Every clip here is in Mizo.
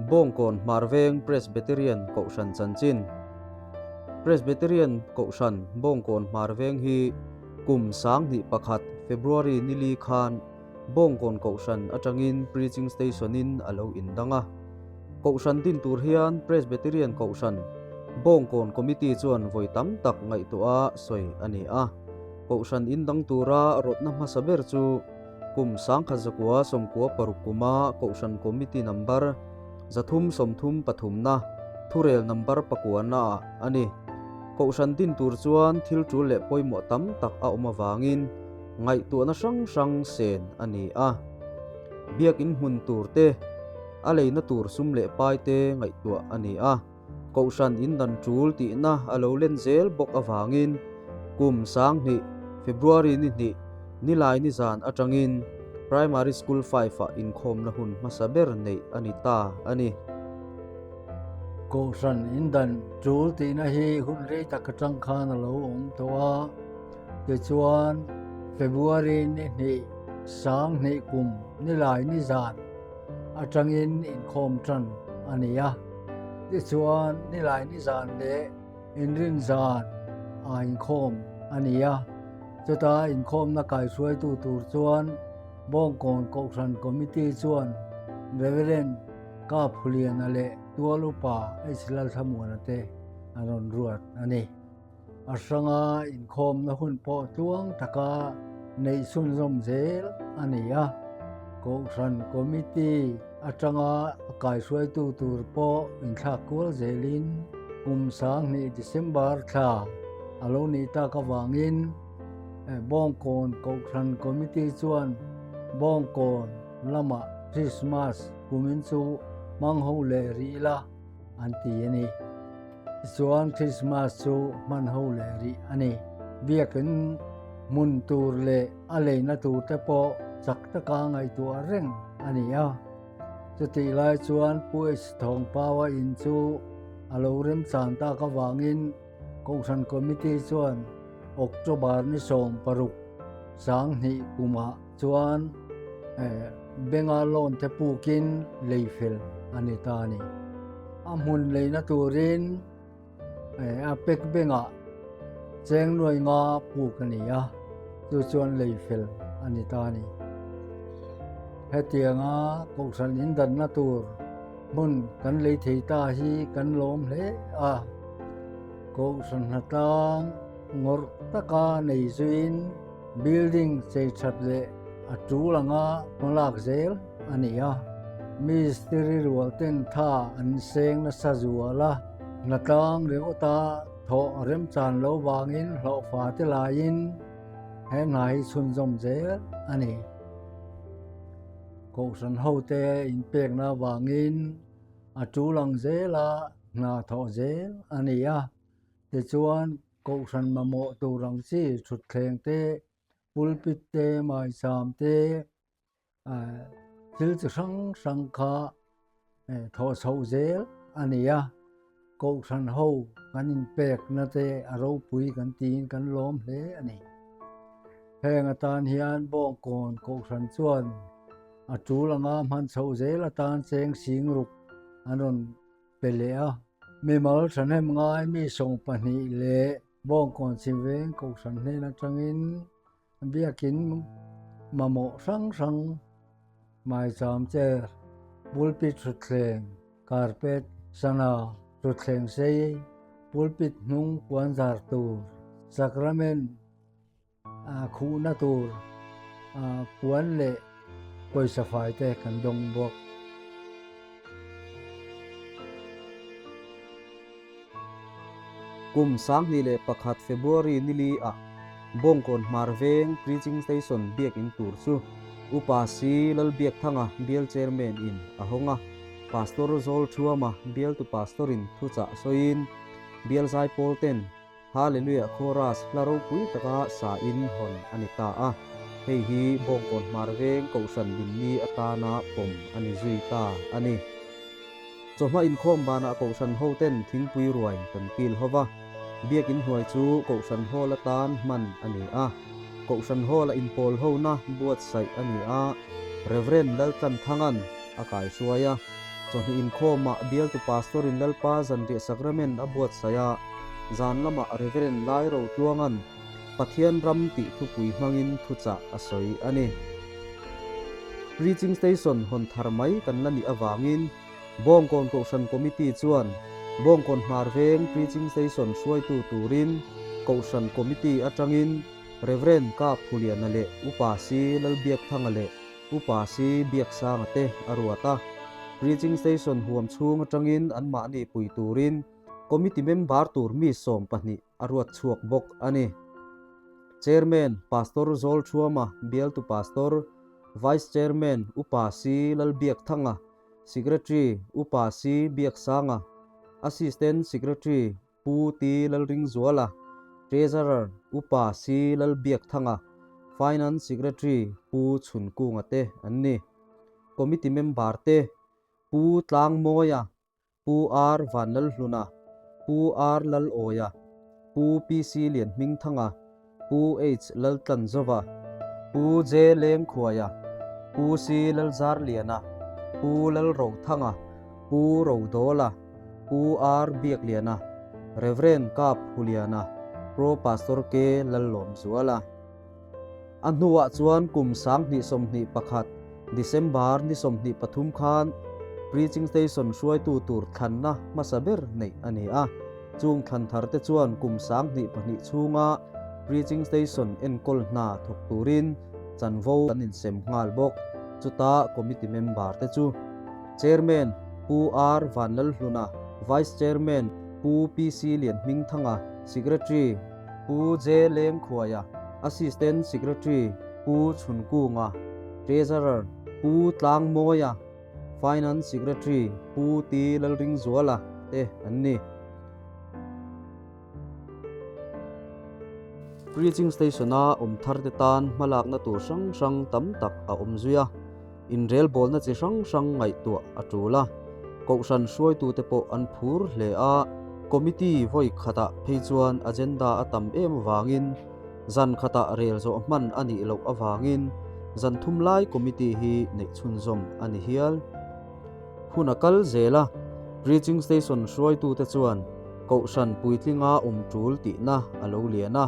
Bawngkawn Hmarveng Presbyterian Kohhran chanchin. Presbyterian Kohhran Bawngkawn Hmarveng hi kum 2001 February nili khan Bawngkawn Kohhran atangin Preaching Station-in a lo indang a. Kohhran din tur hian Presbyterian Kohhran Bawngkawn Committee chuan vawi tam tak ngaihtuah a sawi a ni a. Kohhran indang tura rawtna hmasa ber chu kum 1996 kuma Kohhran Committee number 333 na thurel number pakuana ah a ni. Kohhran din tur chuan thil tul leh pawimawh tam tak a awm avangin ngaihtuahna hrang hrang sen a ni a. Biakin hmun tur te, a leina tur sum leh pai te ngaihtuah a ni a. Kohhran in dan tul tihna a lo len zel bawk avangin kum 2000 February ni hnih Nilai nizan atangin Primary School 5 ah inkhawmna hun hmasa ber neih a ni ta a ni. Kohhran in dan tul tihna hi hun rei tak atang khan a lo awm tawh a, tichuan February ni hnih 2000 kum Nilai nizan atangin inkhawm tan a ni a, tichuan Nilai nizan leh Inrin zan a inkhawm a ni a, chuta inkhawmna kaihruaitu tur chuan Bawngkawn Kohhran Committee chuan Rev. Kaphuliana leh Tual Upa H. Lalthlamuana te an rawn ruat a ni. A hranga inkhawmna hun pawh tluang taka neih chhunzawm zel a ni a, Kohhran Committee atanga a kaihruaitu tur pawh inthlak kual zelin kum 2000 December thla a lo nih tak avangin Bawngkawn Kohhran Committee chuan Bawngkawn lamah Christmas kumin chu hmang ho leh rih ila an ti a ni. Tichuan Christmas chu hman ho leh rih a ni. Biakin hmun tur leh a leina tur te pawh chak taka ngaihtuah reng a ni a. Chutih lai chuan Pu H Thawngpaua in chu a lo remchan tak avangin Kohhran Committee chuan October ni 16 2000 kumah chuan Benga loan te pukin lei fel a ni ta a ni. A hmun leina turin a pek bengah cheng nuai nga puk a ni a, chu chuan lei fel a ni ta a ni. Hetianga Kohhran indanna tur hmun kan lei thei ta hi kan lawm hle a. Kohhran hnatlang ngawrh taka nei zuiin building chei that leh a tul anga hmalak zel a ni a. Mistiri rual ten tha an seng nasa zual a, hnatlang ringawta thawh a remchan lo vangin hlawhfa te laiin he hna hi chhunzawm zel a ni. Kohhran hote inpekna vangin a tul ang zela hna thawh zel a ni a, tichuan Kohhran mamawh tur ang chi thutthleng te, pulpit te, maicham te, thil chi hrang hrang kha thawh chhoh zel a ni a. Kohhran ho kan inpekna te a ropui kan tiin kan lawm hle a ni. Heng atan hian Bawngkawn Kohhran chuan a tul anga hman chhoh zel atan cheng sing ruk an rawn pe leh a. Mimal thahnem ngai mi 20 leh Bawngkawn Chhimveng Kohhran hnen atangin biakin mamawh hrang hrang maicham chair, pulpit thutthleng, carpet, sana, thutthleng sei, pulpit hnung puan zar tur, sacrament, khuhna tur puan leh pawisa fai te kan dawng bawk. Kum 2001 February nili ah Bawngkawn Hmar Veng Preaching Station biakin tur chu Upa C Lalbiakthanga bial Chairman in a hawng a, Pastor Zawl Thuama bialtu Pastor in thuchah sawiin bial zaipawl ten Hallelujah Chorus hla ropui taka sa in hawn a ni ta a, hei hi Bawngkawn Hmar Veng Kohhran dinni atana pawm a ni zui ta a ni. Chawhma inkhawm banah Kohhran hoten thingpui ruai kan kil ho va, Biakin hnuai chu Kohhran Hall atan hman a ni a, Kohhran Hall-a inpawl hona buatsaih a ni a, Rev. Laltlanthanga'n a kaihruai a. Chawhnih inkhawmah bialtu Pastor-in Lalpa Zanriah Sakramen a buatsaih a, zan lamah Reverend Lai Rotluanga'n Pathian ram tih thupui hmangin thuchah a sawi a ni. Preaching Station hawn thar mai kan la nih avangin Bawngkawn Kohhran Committee chuan Bawngkawn Hmar Veng Preaching Station hruaitu turin Kohhran Committee atangin Rev. Kap Huliana leh Upa Si Lalbiakthanga leh Upa Si Biaksanga te a ruat a. Preaching Station huam chhung atangin anmahni pui turin Committee member tur mi 12 a ruat chhuak bawk a ni. Chairman, Pastor Zawlthuama, Bialtu Pastor, Vice Chairman, Upa Si Lalbiakthanga, Secretary, Upa Si Biaksanga, Assistant Secretary, Pu T Lalringzuala, Treasurer, Upa Si Lalbiakthanga, Finance Secretary, Pu Chhunkunga te an ni. Committee member te, Pu Tlangmawia, Pu R Vanlalhluna, Pu R Lalawia, Pu PC Lianhmingthanga, Pu H Laltlanzova, Pu J Lengkhuaia, Pu C Lalzarliana, Pu Lalrothanga, Pu Rodawla, Pu R Biakliana, Rev. Kap Huliana, Pro Pastor K Lallawmzuala. A hnuah chuan kum 2021 December ni 23 khan Preaching Station hruaitu tur thlanna hmasa ber neih a ni a. Chung thlan thar te chuan kum 2002 chhunga Preaching Station enkawl hna thawk turin chanvo an insem nghal bawk. Chuta committee member te chu Chairman Pu R Vanlalhluna, Vice Chairman Pu PC Lianhmingthanga, Secretary Pu J Lengkhuaia, Assistant Secretary Pu Chhunkunga, Treasurer Pu Tlangmawia, Finance Secretary Pu T Lalringzuala te an ni. Preaching Station-a awm thar te tan hmalakna tur hrang hrang tam tak a awm zui a, inrelbawlna chi hrang hrang ngaihtuah a tul a, kohhran hruaitute pawh an phur hle a, committee vawi khatah phei chuan agenda a tam em avangin zan khatah rel zawh hman a nih loh avangin zan thum lai committee hi neih chhunzawm a ni hial. Hun a kal zel a, preaching station hruaitute chuan kohhran puitlinga awm tul tihna a lo lian a,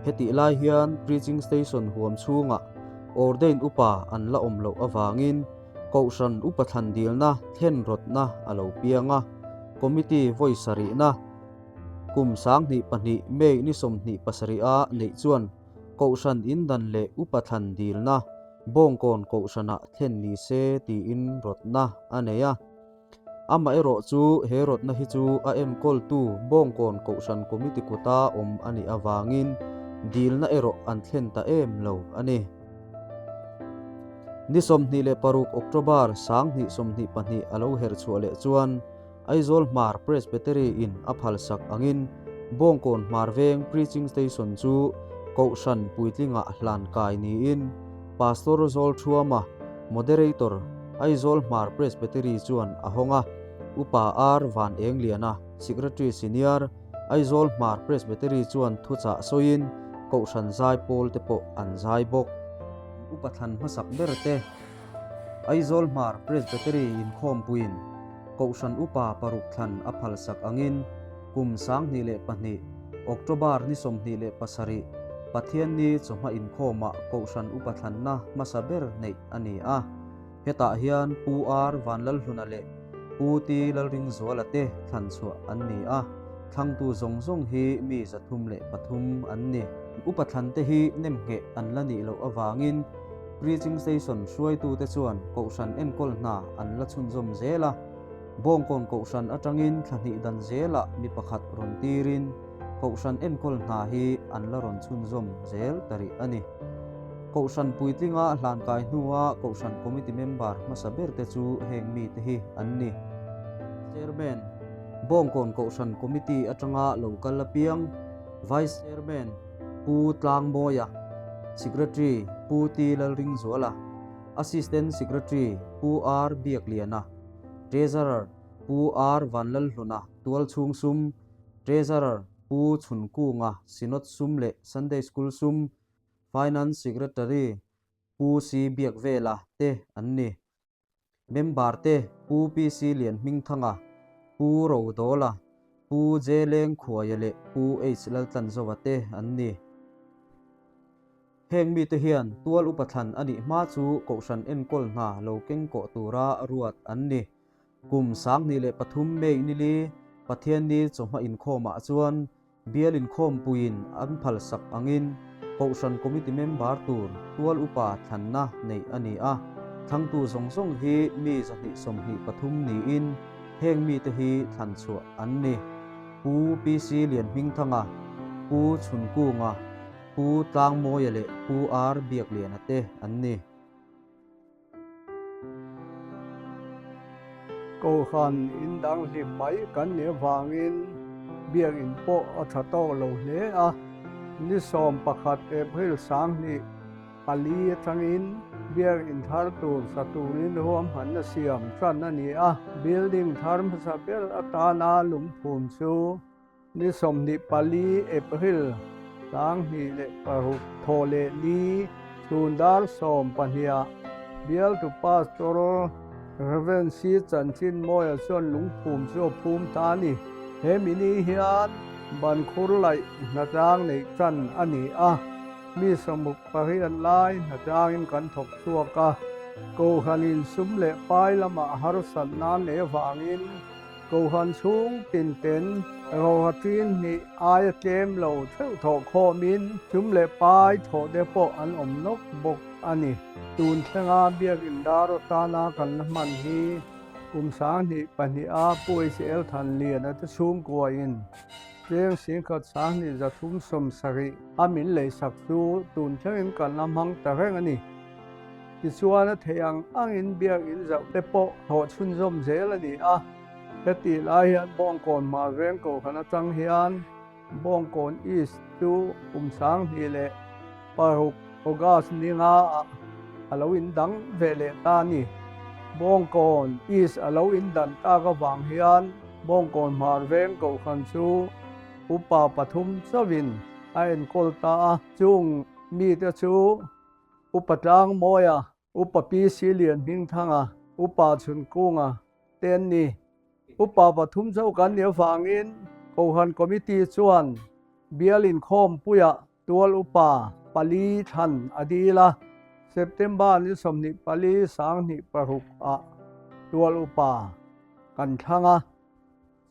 hetih lai hian preaching station huam chhungah ordain upa an la awm loh avangin kohhran upa thlan dilna thlen rawtna a lo piang a, committee vawi sarihna kum 2002 May ni 27 a neih chuan kohhran indan leh upa thlan dilna Bawngkawn kohhranah thlen ni se tiin rawtna a nei a. Amaherawh chu he rawtna hi chu a enkawltu Bawngkawn Kohhran Committee kuta awm a nih avangin dilna erawh an thlen ta em lo a ni. Ni 26 October 2022 a lo herh chhuah leh chuan Aizawl Hmar Presbytery in a phalsak angin Bawngkawn Hmar Veng Preaching Station chu Kohhran puitlingah hlan kai niin Pastor Zawlthuama, Moderator, Aizawl Hmar Presbytery chuan a hawng a, Upa R Van Engliana, Secretary Senior, Aizawl Hmar Presbytery chuan thuchah sawiin Kohhran zai pawl te pawh an zai bawk. Upa thlan hmasak ber te Aizawl Hmar Presbytery inkhawmpuiin Kohhran Upa paruk thlan a phalsak angin kum 2002 October ni 27 Pathianni chawhma inkhawmah Kohhran Upa thlanna hmasa ber neih a ni a. Hetah hian Pu R Vanlalhluna leh Pu T Lalringzuala te thlan chhuah an ni a, thlangtu zawng zawng hi mi 303 an ni. Upa thlante hi nemngheh an la nih loh avangin Preaching Station hruaitute chuan Kohhran enkawl hna an la chhunzawm zel a. Bawngkawn Kohhran atangin thla hnih dan zelah mi pakhat rawn tirin Kohhran enkawl hna hi an la rawn chhunzawm zel ta rih a ni. Kohhran puitlinga hlankai hnua Kohhran Committee member hmasa berte chu heng mite hi an ni. Chairman, Bawngkawn Kohhran Committee atanga lo kal apiang, Vice Chairman, Pu Tlangmawia, Secretary, Pu T Lalringzuala, Assistant Secretary, Pu R Biakliana, Treasurer, Pu R Vanlalhluna, Tualchhung sum, Treasurer, Pu Chhunkunga, Synod sum leh Sunday School sum, Finance Secretary, Pu C Biakvela te an ni. Member te Pu PC Lianhmingthanga, Pu Rodawla, Pu Jelengkhuaia leh Pu H Laltlanzova te an ni. Heng mite hian tual upa thlan a nih hma chu Kohhran enkawl hna lo keng kawh tura ruat an ni. Kum 2003 May nili Pathianni chawhma inkhawmah chuan Bial inkhawmpuiin an phalsak angin Kohhran Committee member tur tual upa thlanna neih a ni a. Thlangtu zawng zawng hi mi 223 niin heng mite hi thlan chhuah an ni. Pu PC Lianhmingthanga, Pu Chhunkunga, Pu Tlangmawia leh Pu R Biakliana te an ni. Kohhran in dang hlim mai kan nih avangin biakinn pawh a tha tawk lo hle a. Ni 11 April 2004 atangin biakinn thar tur sa turin ruahmanna siam tan a ni a. Building thar hmasa ber atana lungphum chu Ni 24 April 2006 thawh leh ni chhun dar 12 ah bialtu Pastor Rev. C. Chanchinmawia chuan lungphum chu a phum ta a ni. He mini hian bankhur laih hnatlang neih tan a ni a, mi 68 lai hnatlangin kan thawk chhuak a, Kohhranin sum leh pai lamah harsatna neih avangin Kohhran chhung tin ten roha ṭin hnih aia tlem lo theuh thawh khawmin sum leh pai thawh te pawh an awm nawk bawk a ni. Tun thlenga biakinn dar atana kan la hman hi kum 2002 a Pu HL Thanliana te chhungkuain cheng 10,237 a min leisak chu tun thlengin kan la hmang ta reng a ni. Tichuan a theih ang angin biakinn zauh te pawh thawh chhunzawm zel a ni a. Hetih lai hian Bawngkawn hmar veng kohhran atang hian Bawngkawn East chu kum 2006 August ni nga ah a lo indang ve leh ta a ni. Bawngkawn East a lo indan tak avang hian Bawngkawn hmar veng kohhran chu upa pathum chauhin a enkawl ta a. Chung mite chu Upa Tlangmawia, Upa PC Lianhmingthanga, Upa Chhunkunga te an ni. Upa pathum chauh kan nih avangin Kohhran Committee chuan bial inkhawmpuiah tual upa pali thlan a dil a, September ni 24 2006 ah tual upa kan thlang a.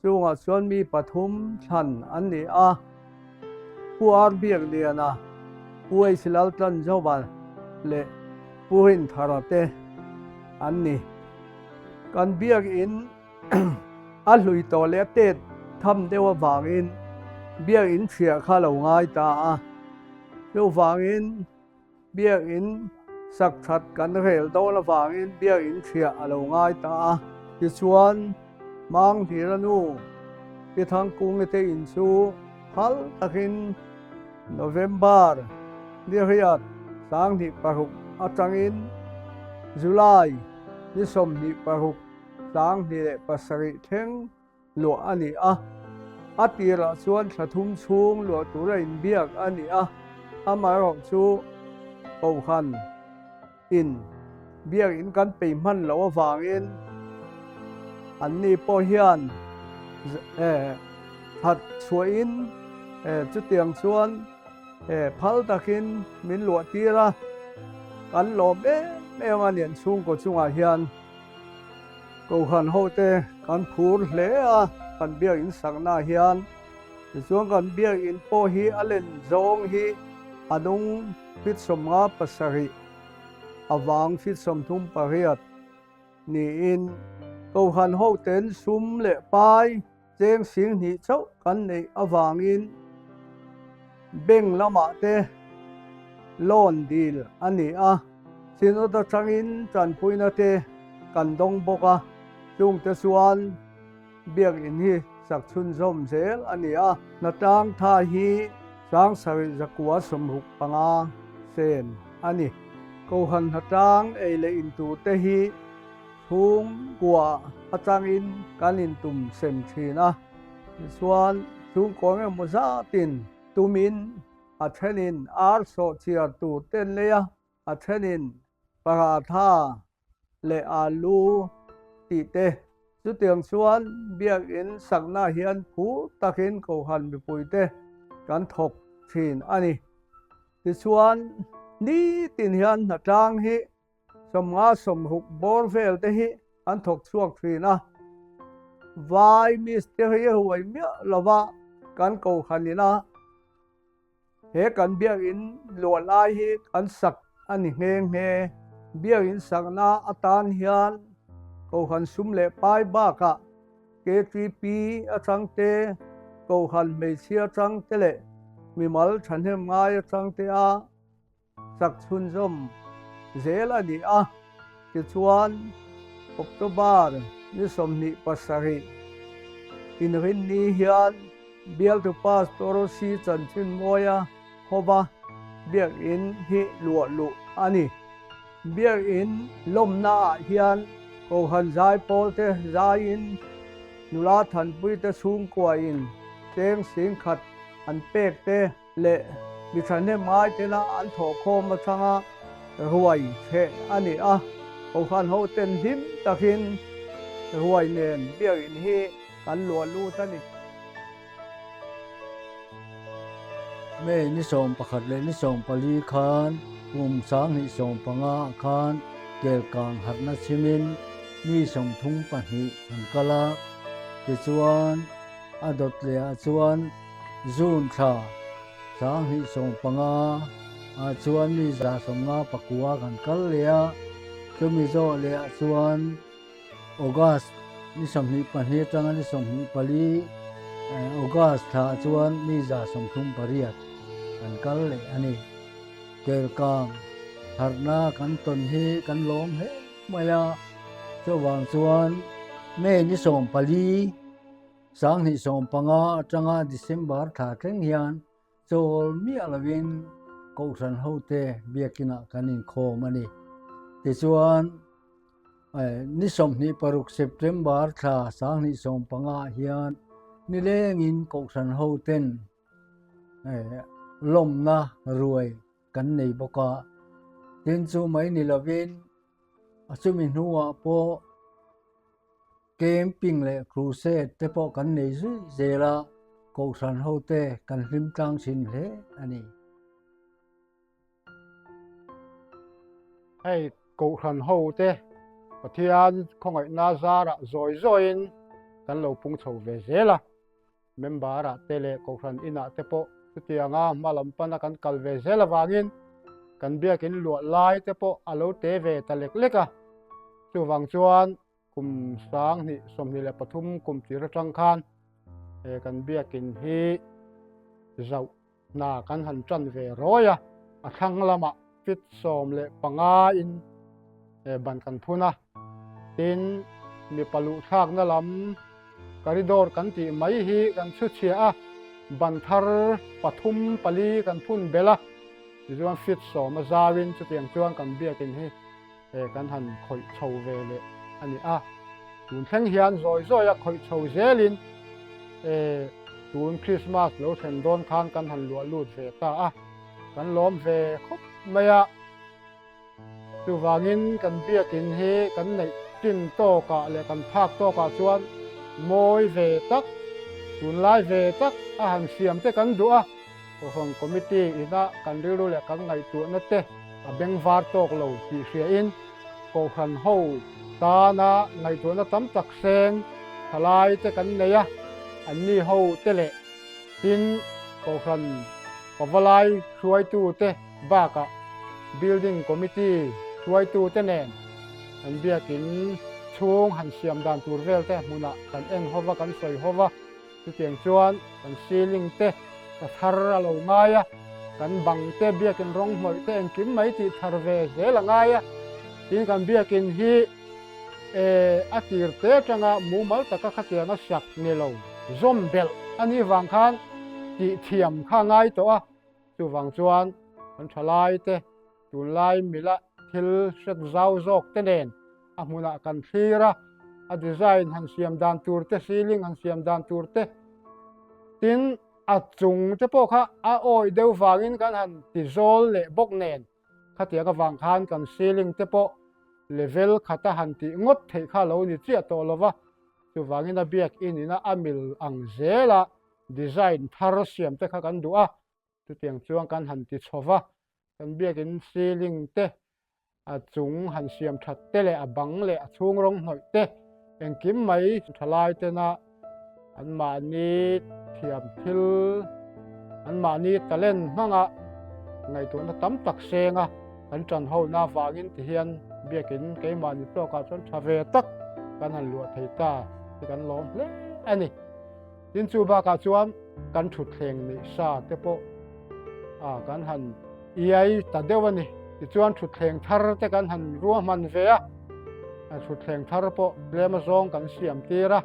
Chungah chuan mi pathum thlan an ni a, Pu Ar Biakliana, Pu H Laltlanzova leh Pu Rinthara te an ni. Kan biakinn a hlui tawh leh a tet tham deuh avangin biakinn chhiah kha lo ngai ta a, chuvangin Biakinn sak that kan rel dawn avangin biakinn chhiah a lo ngai ta a. Tichuan, Manghira nu Pi Thangkungi te in chu phal takin November ni riat 2006 atangin July ni 26 2007 thleng luah a ni a. A tirah chuan thla thum chhung luah tura inbiak a ni a, amaherawh chu Kohhran in biakin kan pei hman loh avangin anni pawh hian that chhuahin chutiang chuan phal takin min luah tir a, kan lawm em em a nian chhungkaw chungah hian. Kohhran hote kan phur hle a, kan biakinn saknaah hian. Tichuan kan biakinn pawh hi a len zawng hi a nung feet 57, a vang feet 38 niin Kohhran hoten sum leh pai cheng 2000 chauh kan neih avangin bank lamah te loan dil a ni a. Synod atangin tanpuina te kan dawng bawk a, chungte chuan biakinn hi sak chhunzawm zel a ni a. Hnatlang tha hi 7165 sen a ni. Kohhran hnatlang ei leh in tur te hi chhungkua atangin kan intum sem thin a, tichuan chhungkaw engemaw zatin tumin A thenin ar sawh chiar tur te an lei a, a thenin paratha leh alu tih te. Chutiang chuan Biakinn sakna hian phur takin Kohhran mipuite kan thawk thin a ni. Tichuan, nitin hian hnatlang hi 50 60 bawr vel te hi an thawk chhuak thin a. Vai mistiri ruai miah lova kan Kohhran ina He kan biakinn luah lai hi kan sak a ni nghe nghe. Biakinn sakna atan hian Kohhran sum leh pai bakah KTP atang te, Kohhran hmeichhia atang te leh mimal thahnem ngai atang te a Sak chhunzawm zel a ni a, tichuan October ni 27 inrinni hian bialtu Pastor Si Chanchinmawia hova biakinn hi luah luh a ni. Biakinn lawmnaah hian Kohhran Zaipawlte zaiin nula Thanpuite chhungkuain cheng 10,000 an pek te, leh mi thahnem ngai tena an thawhkhawm atanga ruai chheh a ni a, Kohhran hoten hlim takin ruai nen biakinn hi kan luah lut a ni. May ni 11 leh ni 14 khan kum 2015 ah khan Kelkang harhna chhimin mi 32 an kal a, tichuan a dawt leh ah chuan June thla 2015 ah chuan mi 159 kan kal leh a, chumi zawh leh ah chuan August ni 22 atanga ni 24 August thla ah chuan mi 138 kan kal leh a ni. Kelkang harhna kan tawn hi kan lawm hle mai a, chuvang chuan May ni 14 2015 atanga December thla thleng hian chawl miah lovin Kohhran hote biakinah kan inkhawm a ni. Tichuan, ni 26 September thla 2015 hian nilengin Kohhran hoten lawmna ruai kan nei bawk a. Tin chu mai ni lovin a chumi hnuah pawh Camping leh crusade te pawh kan nei zui zel a, Kohhran hote kan hlim tlang thin hle a ni. Hei Kohhran hote Pathian khawngaihna zarah zawi zawiin kan lo pung chho ve zel a, member ah te leh Kohhran inah te pawh chutianga hma lam pana kan kal ve zel avangin kan biakin luah lai te pawh a lo te ve ta lek lek a, chuvang chuan Kum 2023 kum tir atang khan he kan biakin hi zauh hna kan han tan ve rawi a, a thlang lamah feet 15 in ban kan phun a, tin mipa luhthlakna lam corridor kan tih mai hi kan chhu chhia a, ban thar pathum pali kan phun belh a, tichuan feet 10 a zauin chutiang chuan kan biakin hi He kan han khawih chho ve leh a ni a, tun thleng hian zawi zawi a khawih chho zelin e tun Christmas lo thlen dawn khan kan han luah lut ve ta a, kan lawm ve khawp mai a. Chuvangin kan biakin hi kan neih chin tawkah leh kan phak tawkah chuan mawi ve tak, tunlai ve tak a han siam te kan duh a. Kohhran Committee ina kan rilru leh kan ngaihtuahna te a bengvar tawk lo tih hriain Kohhran ho tana ngaihtuahna tam tak seng thalai te kan nei a, anni ho te leh tin Kohhran pavalai hruaitu te bakah Building Committee hruaitu te nen kan biakin chhung han siam dan tur vel te hmunah kan en hova kan sawi hova. Chutiang chuan kan ceiling te ka thar a lo ngai a, kan bang te biakin rawng hnawih te engkim mai tih thar ve zel a ngai a. Tin kan biakin hi a tir te atanga mumal taka khatianga sak ni lo zawm belh a nih vang khan tih thiam kha a ngai tawh a. Chuvang chuan kan thalai te Tunlai mila thil hret zau zawk te nen a hmunah kan thlir a, a design han siam dan tur te, ceiling han siam dan tur te, tin a chung te pawh kha a awih deuh vangin kan han ti zawl leh bawk nen khatiang avang khan kan ceiling te pawh. level khata han tih ngawt theih kha a lo ni chiah tawh lo va, chuvangin a biakin ina a mil ang zela design thar siam te kha kan duh a, chutiang chuan kan han ti chho va, kan biakin ceiling te a chung han siam that te leh a bang leh a chhung rawng hnawih te engkim mai thalai tena anmahni thiam thil anmahni talent hmanga ngaihtuahna tam tak senga kan tan hona avangin tihian biakin keimahni tawkah chuan tha ve tak kan han luah thei ta hi kan lawm hle a ni. Tin chu bakah chuan kan thutthleng neih sa te pawh a kan han iai ta deuh a ni. Tichuan thutthleng thar te kan han ruahman ve a, thutthleng thar pawh tlem azawng kan siam tir a.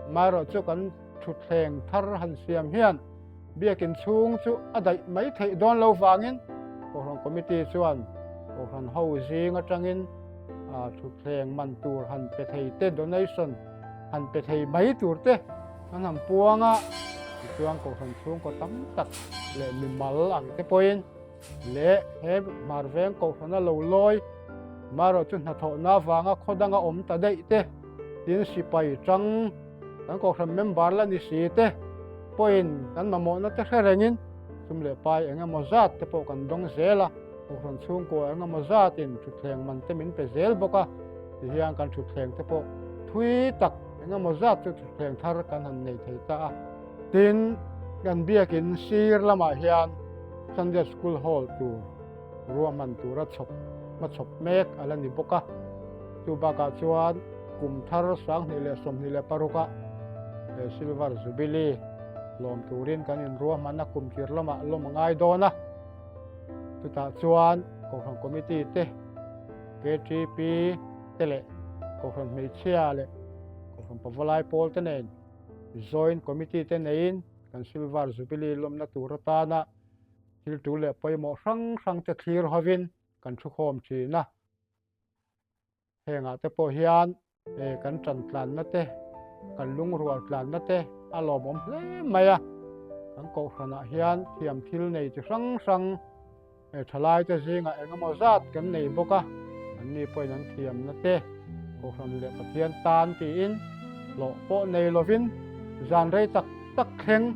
Amaherawhchu kan thutthleng thar han siam hian biakin chhung chu a daih mai theih dawn lo vangin Kohhran Committee chuan Kohhran ho zing atangin thutthleng man tur han pe thei te donation han pe thei mai tur te an han puang a, tichuan Kohhran chhungkaw tam tak leh mimal ang te pawhin leh he Hmarveng Kohhrana lo lawi marawh chu hnathawhna avanga khaw danga awm ta daih te tin sipai tang kan Kohhran member la ni si te pawhin kan mamawhna te hre rengin sum leh pai eng emaw zat te pawh kan dawng zel a, Kohhran chhungkua eng emaw zatin thutthleng man te min pe zel bawk a, tihian kan thutthleng te pawh thui tak eng emaw zat chu thutthleng thar kan han nei thei ta a. Tin, kan biakin sir lamah hian Sunday School Hall tur ruahman tura chhawp hmachhawp mek a la ni bawk a. Chu bakah chuan kum thar 2026 ah Silver Jubilee lawm turin kan inruahman a, kum tir lamah lawm a ngai dawn a. Chutah chuan Kohhran Committee te, KTP te leh Kohhran Hmeichhia leh Kohhran Pavalai pawl te nen Joint Committee te neiin kan Silver Jubilee lawmna tur atana thil tul leh pawimawh hrang hrang te thlir hovin kan thukhawm thin a. Hengah te pawh hian kan tan tlanna te, kan lungrual tlanna te a lawmawm hle mai a. Kan kohhranah hian thiam thil nei chi hrang hrang thalai te zingah eng emaw zat kan nei bawk a, anni pawhin an thiamna te kohhran leh Pathian tan tiin hlawh pawh nei lovin zan rei tak tak thleng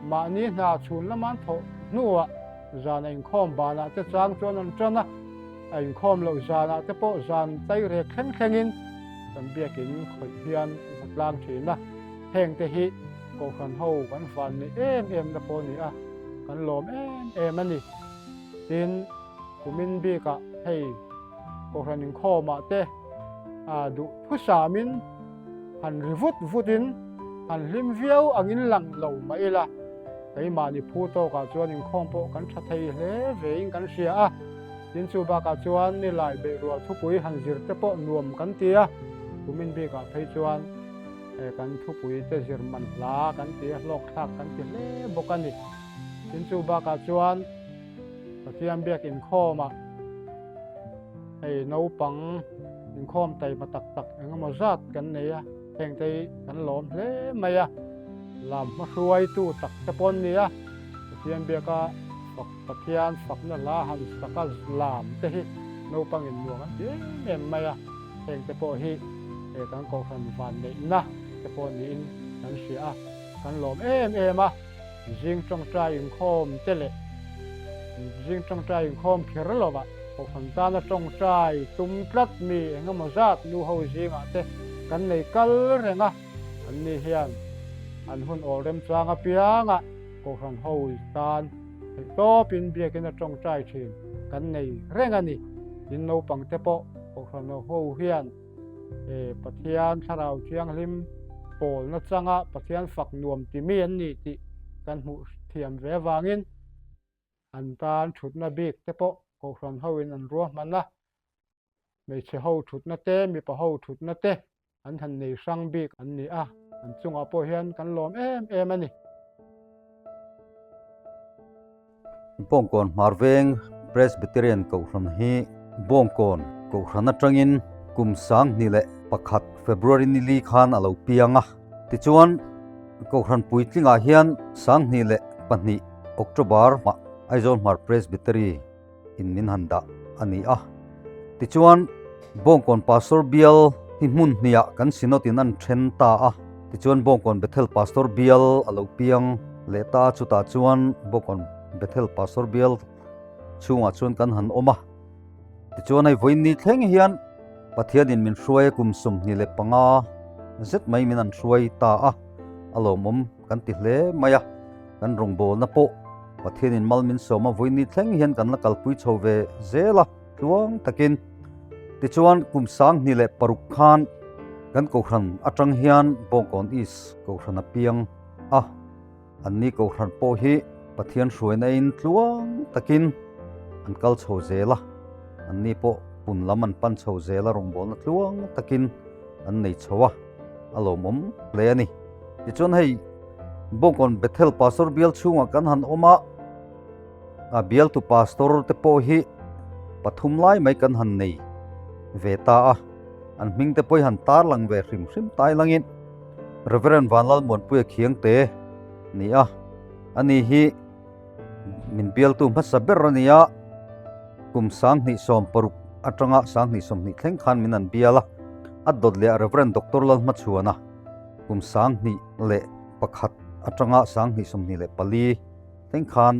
mahni hna chhun lama an thawh hnuah zan a inkhawm banah te chang chuan an tan a. A inkhawm loh zanah te pawh zan chairek thleng thlengin kan biakin khawih hian an hmu tlang thin a, heng te hi Kohhran ho kan van neih em em na pawh a ni a, kan lawm em em a ni. Tin, kumin bikah hei Kohhran inkhawmah te duh thusamin han ri vut vutin han hlim viau angin lang lo mah ila, keimahni phu tawkah chuan inkhawm pawh kan tha thei hle vein kan hria a. Tin chu bakah chuan nilai beihrual thupui han zir te pawh nuam kan ti a, kumin bikah phei chuan kan thupui te zir man hla kan ti a, hlawk thlak kan ti hle bawk a ni. Tin chu bakah chuan Pathian biak inkhawmah hei naupang inkhawm taima tak tak eng emaw zat kan nei a, hengte hi kan lawm hle mai a, lam hmahruaitu tak te pawh an ni a, Pathian biaka fak Pathian fakna hla han saka lam te hi naupangin nuam an ti em em mai a, hengte pawh hi kan Kohhran vanneihna te pawh niin kan hria a, kan lawm em em a. Zing tawngtai inkhawm te leh zing tawngtai inkhawm kher lovah Kohhran tana tawngtai tum tlat mi eng emaw zat nu ho zingah te kan nei kal reng a, anni hian an hun awl remchang apiangah Kohhran ho tan theihtawpin biakin a tawngtai thin kan nei reng a ni. Tin naupang te pawh Kohhran ho hian Pathian Thlarau Thianghlim pawlna changa Pathian fak nuam ti mi an ni tih kan hmuh thiam ve avangin an tan thutna bik te pawh Kohhran hoin an ruahman a, hmeichhe ho thutna te, mipa ho thutna te an han nei hrang bik an ni a, an chungah pawh hian kan lawm em em a ni. Bawngkawn Hmarveng Presbyterian Kohhran hi Bawngkawn Kohhran atangin kum 2001 February ni li khan a lo piang a. Tichuan, Kohhran puitlingah hian 2002 October ah Aizawl Hmar Presbytery in min han dah a ni a. Tichuan. Bawngkawn Pastor Bial hi hmun hniah kan Synod in an then ta a, tichuan Bawngkawn Bethel Pastor Bial a lo piang leh ta a, chutah chuan Bawngkawn Bethel Pastor Bial chhungah chuan kan han awm a. Tichuan hei vawiin ni thleng hian Pathianin min hruai a kum 25 zet mai min an hruai ta a, a lawmawm kan ti hle mai a, kan rawngbawlna pawh Pathianin mal min sawm a, vawiin ni thleng hian kan la kalpui chho ve zel a tluang takin. Tichuan kum 2006 khan kan Kohhran atang hian Bawngkawn East Kohhran a piang a. Anni Kohhran pawh hi Pathian hruaina in tluang takin an kal chho zel a, anni pawh pun lam an pan chho zel a, rawngbawlna tluang takin an nei chho a, a lawmawm hle a ni. Tichuan hei Bawngkawn Bethel Pastor bial chhungah kan han awm a, a bialtu pastor te pawh hi pathum lai mai kan han nei ve ta a, an hming te pawh hi han tarlang ve hrim hrim tai langin Reverend Vanlalmuanpuia Khiangte ni a, ani hi min bialtu hmasa ber a ni a, kum 2016 atanga 2020 thleng khan min an bial a, a dawt leh a Reverend Doctor Lalhmachhuana kum 2001 atanga 2024 thleng khan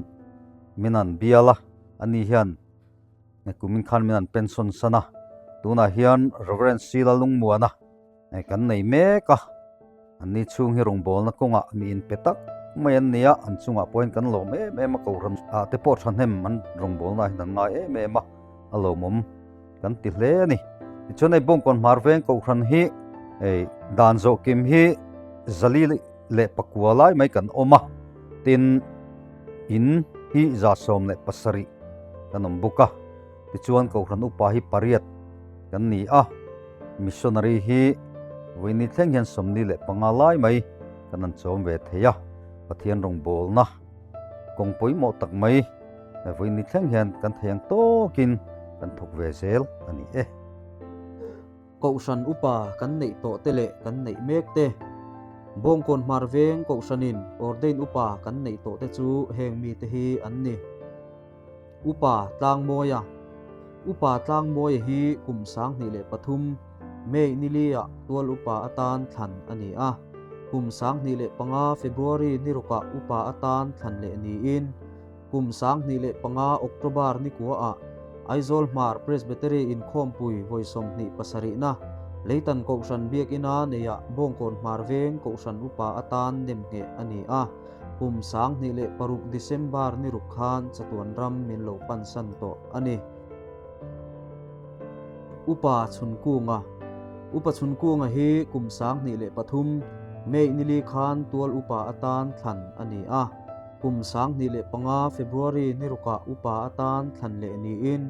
min an bial a, ani hian kumin khan min an pension san a, tunah hian Reverend Sila Lungmuana Kan nei mek a, anni chhung hi rawngbawlna kawngah mi inpe tak mai an ni a, an chungah pawhin kan lawm em em a, Kohhran ah te pawh thahnem an rawngbawlna ah hian an ngai em em a, a lawmawm kan ti hle a ni. Tichuan hei Bawngkawn Hmar Veng Kohhran hi hei dan zawh kim hi zali leh pakua lai mai kan awm a, tin in hi 117 kan awm bawk a. Tichuan Kohhran upa hi pariat kan ni a, missionary hi vawiini thleng hian 45 lai mai kan han chawm ve thei a, Pathian rawngbawlna kawng pawimawh tak mai vawiini thleng hian kan thei ang tawkin kan thawk ve zel a ni e. Kohhran upa kan neih tawh te leh kan neih mek te, Bawngkawn Hmar Veng Kohhranin Ordain upa kan neih tawh te chu heng mite hi an ni. Upa Tlangmawia Upa Tlangmawia hi kum 2003 May niliah tual upa atan thlan a ni a. Kum 2005 February ni rukah upa atan thlan leh niin kum 2005 October ni kuaah Aizawl Hmar Presbytery inkhawmpui vawi 27 na Leitan Kohhran Biakina neiah Bawngkawn Hmar Veng Kohhran upa atan nemngheh a ni a. Kum 2006 December ni ruk khan chatuan ram min lo pansan tawh a ni. Upa Chhunkunga Upa Chhunkunga hi kum 2003 May nili khan tual upa atan thlan a ni a. Kum 2005 February ni rukah upa atan thlan leh niin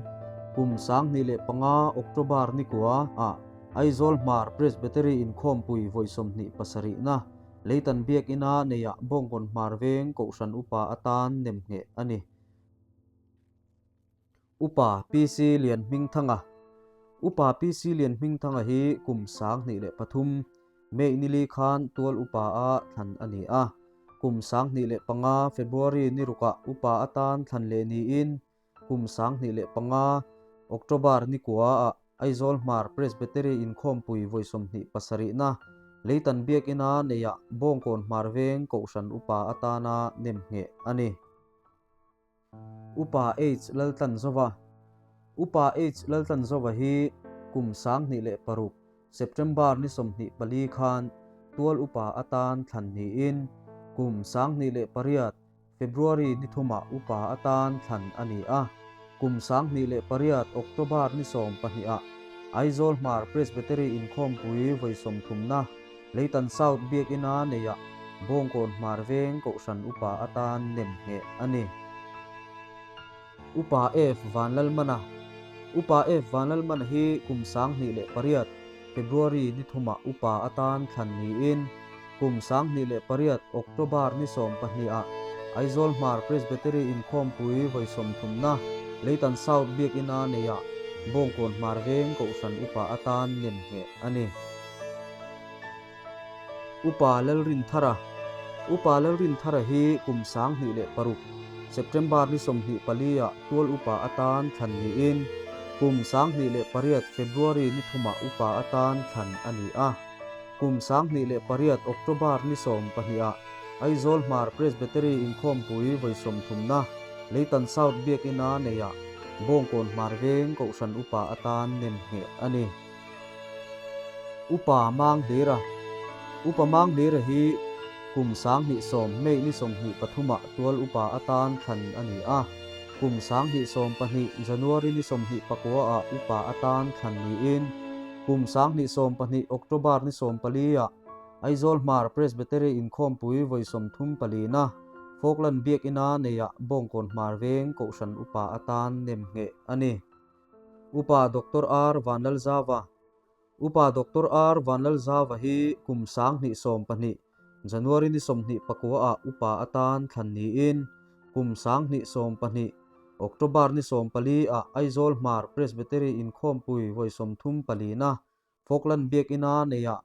kum 2005 October ni kua ah Aizawl Hmar Presbytery inkhawmpui vawi 27 na Leitan Biakina neiah Bawngkawn Hmar Veng Kohhran Upa atan nemngheh a ni. Upa PC Lianhmingthanga Upa PC Lianhmingthanga hi kum 2003 May nili khan tual upa a thlan a ni a. Kum 2005 February ni rukah upa atan thlan leh niin Kum 2005 October ni kuaah Aizawl Hmar Presbytery inkhawmpui vawi 27 na Leitan Biakina neiah Bawngkawn Hmar Veng Kohhran Upa atana nemngheh a ni. Upa H Laltlanzova Upa H Laltlanzova hi kum 2006 September ni 24 khan tual upa atan thlan niin kum 2008 February ni thumah upa atan thlan a ni a, kum 2008 October ni 12 ah Aizawl Hmar Presbytery inkhawmpui vawi 30 na Leitan South Biakina neiah Bawngkawn Hmar Veng Kohhran upa atan nemngheh a ni. Upa F Vanlalmana Upa F Vanlalmana hi kum 2008 February ni thumah upa atan thlan niin kum 2008 October ni 12 ah Aizawl Hmar Presbytery inkhawmpui vawi 30 na Leitan South Biakina neiah Bawngkawn Hmar Veng Kohhran upa atan nemngheh a ni. Upa Lalrinthara Upa Lalrinthara hi kum 2006 September ni 24 ah tual upa atan thlan niin. Kum 2008 February ni thumah upa atan thlan a ni a. Kum 2008 October ni 12 ah Aizawl Hmar Presbytery inkhawmpui vawi sawmthumna Leitan South Biakina neia Bawngkawn Hmar Veng Kohhran Upa atan nem ngheh a ni. Upa Manghlira Upa Manghlira hi kum 2010 May ni 23 ah tual upa atan thlan a ni a. Kum 2012 January ni 29 ah upa atan thlan niin kum 2012 October ni 14 ah Aizawl Hmar Presbytery inkhawmpui vawi 34 na Falkland Biakina neia Bawngkawn Hmar Veng Kohhran Upa atan nem ngheh a ni. Upa Doctor R Vanlalzava Upa Doctor R Vanlalzava hi kum 2012 January ni 29 ah upa atan thlan niin kum 2012 October ni 14 ah Aizawl Hmar Presbytery inkhawmpui vawi 34 na Falkland Biakina neia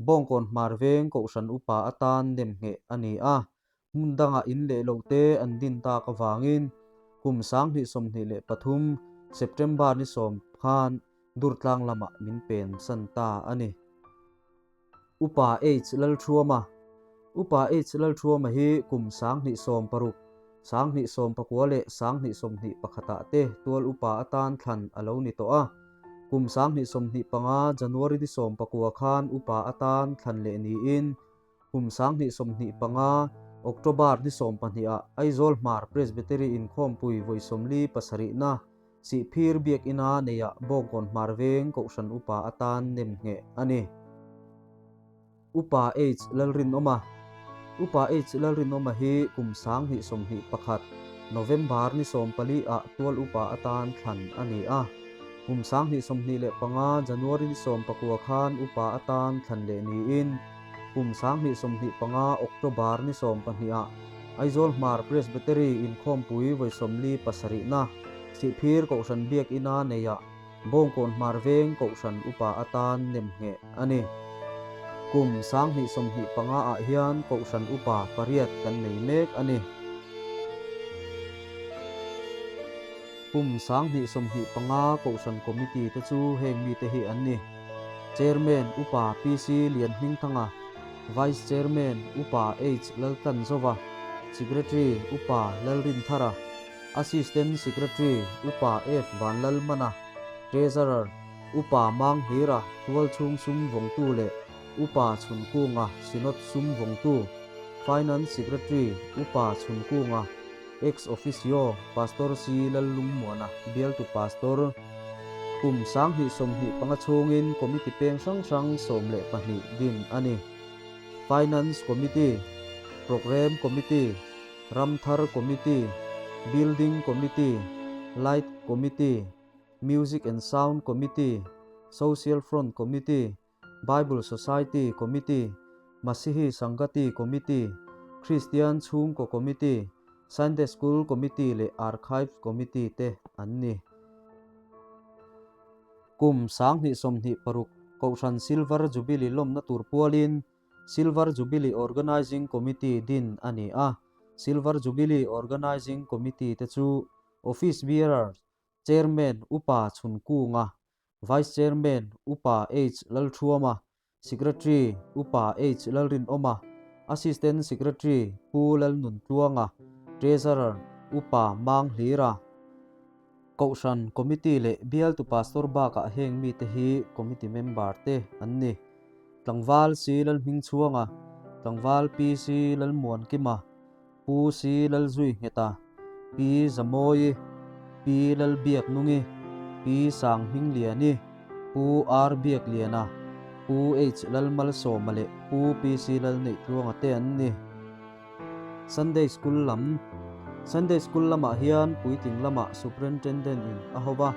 Bawngkawn Hmar Veng Kohhran Upa atan nem ngheh a ni a, hmun dangah in leh lo te an din tak avangin kum 2023 September ni 10 khan Durtlang lamah min pen san ta a ni. Upa H Lalthuama Upa H Lalthuama hi kum 2016, 2019 leh 2021 ah te tual upa atan thlan a lo ni tawh a. Kum 2025 January ni 19 khan upa atan thlan leh niin kum 2025 October ni 12 ah Aizawl Hmar Presbytery inkhawmpui vawi 47 na Sihphir Biakina neia Bawngkawn Hmar Veng Kohhran Upa atan nem ngheh a ni. Upa H Lalrinawma Upa H Lalrinawma hi kum 2021 November ni 14 ah tual upa atan thlan a ni a. Kum 2025 January ni 19 khan upa atan thlan leh niin kum 2025 October ni 12 ah Aizawl Hmar Presbytery inkhawmpui vawi 47 na Sihphir Kohhran Biakina neia Bawngkawn Hmar Veng Kohhran Upa atan nem ngheh a ni. Kum 2025 ah hian Kohhran Upa pariat kan nei mek a ni. Kum 2025 Kohhran Committee te chu heng mite hi an ni. Chairman Upa PC Lianhmingthanga, Vice Chairman Upa H Laltlanzova, Secretary Upa Lalrinthara, Assistant Secretary Upa F Vanlalmana, Treasurer Upa Manghlira Tualchhung Sum Vawngtu leh Upa Chhunkunga Synod Sum Vawngtu, Finance Secretary Upa Chhunkunga, Ex Officio Pastor C Lallungmuana Bialtu Pastor. Kum 2025 chhungin Committee peng hrang hrang 12 din a ni. Finance Committee, Programme Committee, Ramthar Committee, Building Committee, Light Committee, Music and Sound Committee, Social Front Committee, Bible Society Committee, Masihi Sangati Committee, Kristian Chhungkaw Committee, Sunday School Committee leh Archives Committee te an ni. Kum 2026 Kohhran Silver Jubilee lawmna tur pualin Silver Jubilee Organising Committee din a ni a. Silver Jubilee Organising Committee te chu Office Bearers, Chairman Upa Chhunkunga, Vice Chairman Upa H Lalthuama, Secretary Upa H Lalrinawma, Assistant Secretary Pu Lalnuntluanga, Treasurer Upa Manghlira. Kohhran Committee leh Bialtu Pastor bakah heng mite hi Committee member te an ni. Tlangval C Lalhmingchhuanga, Tlangval Pi C Lalmuankima, Pu C Lalzuingheta, Pi Zamawi, Pi Lalbiaknungi, Pi Sanghmingliani, Pu R Biakliana, Pu H Lalmalsawma leh Pu P C Lalneihtluanga te an ni. Sunday School lam Sunday School lamah hian puitling lamah Superintendent in a ho va,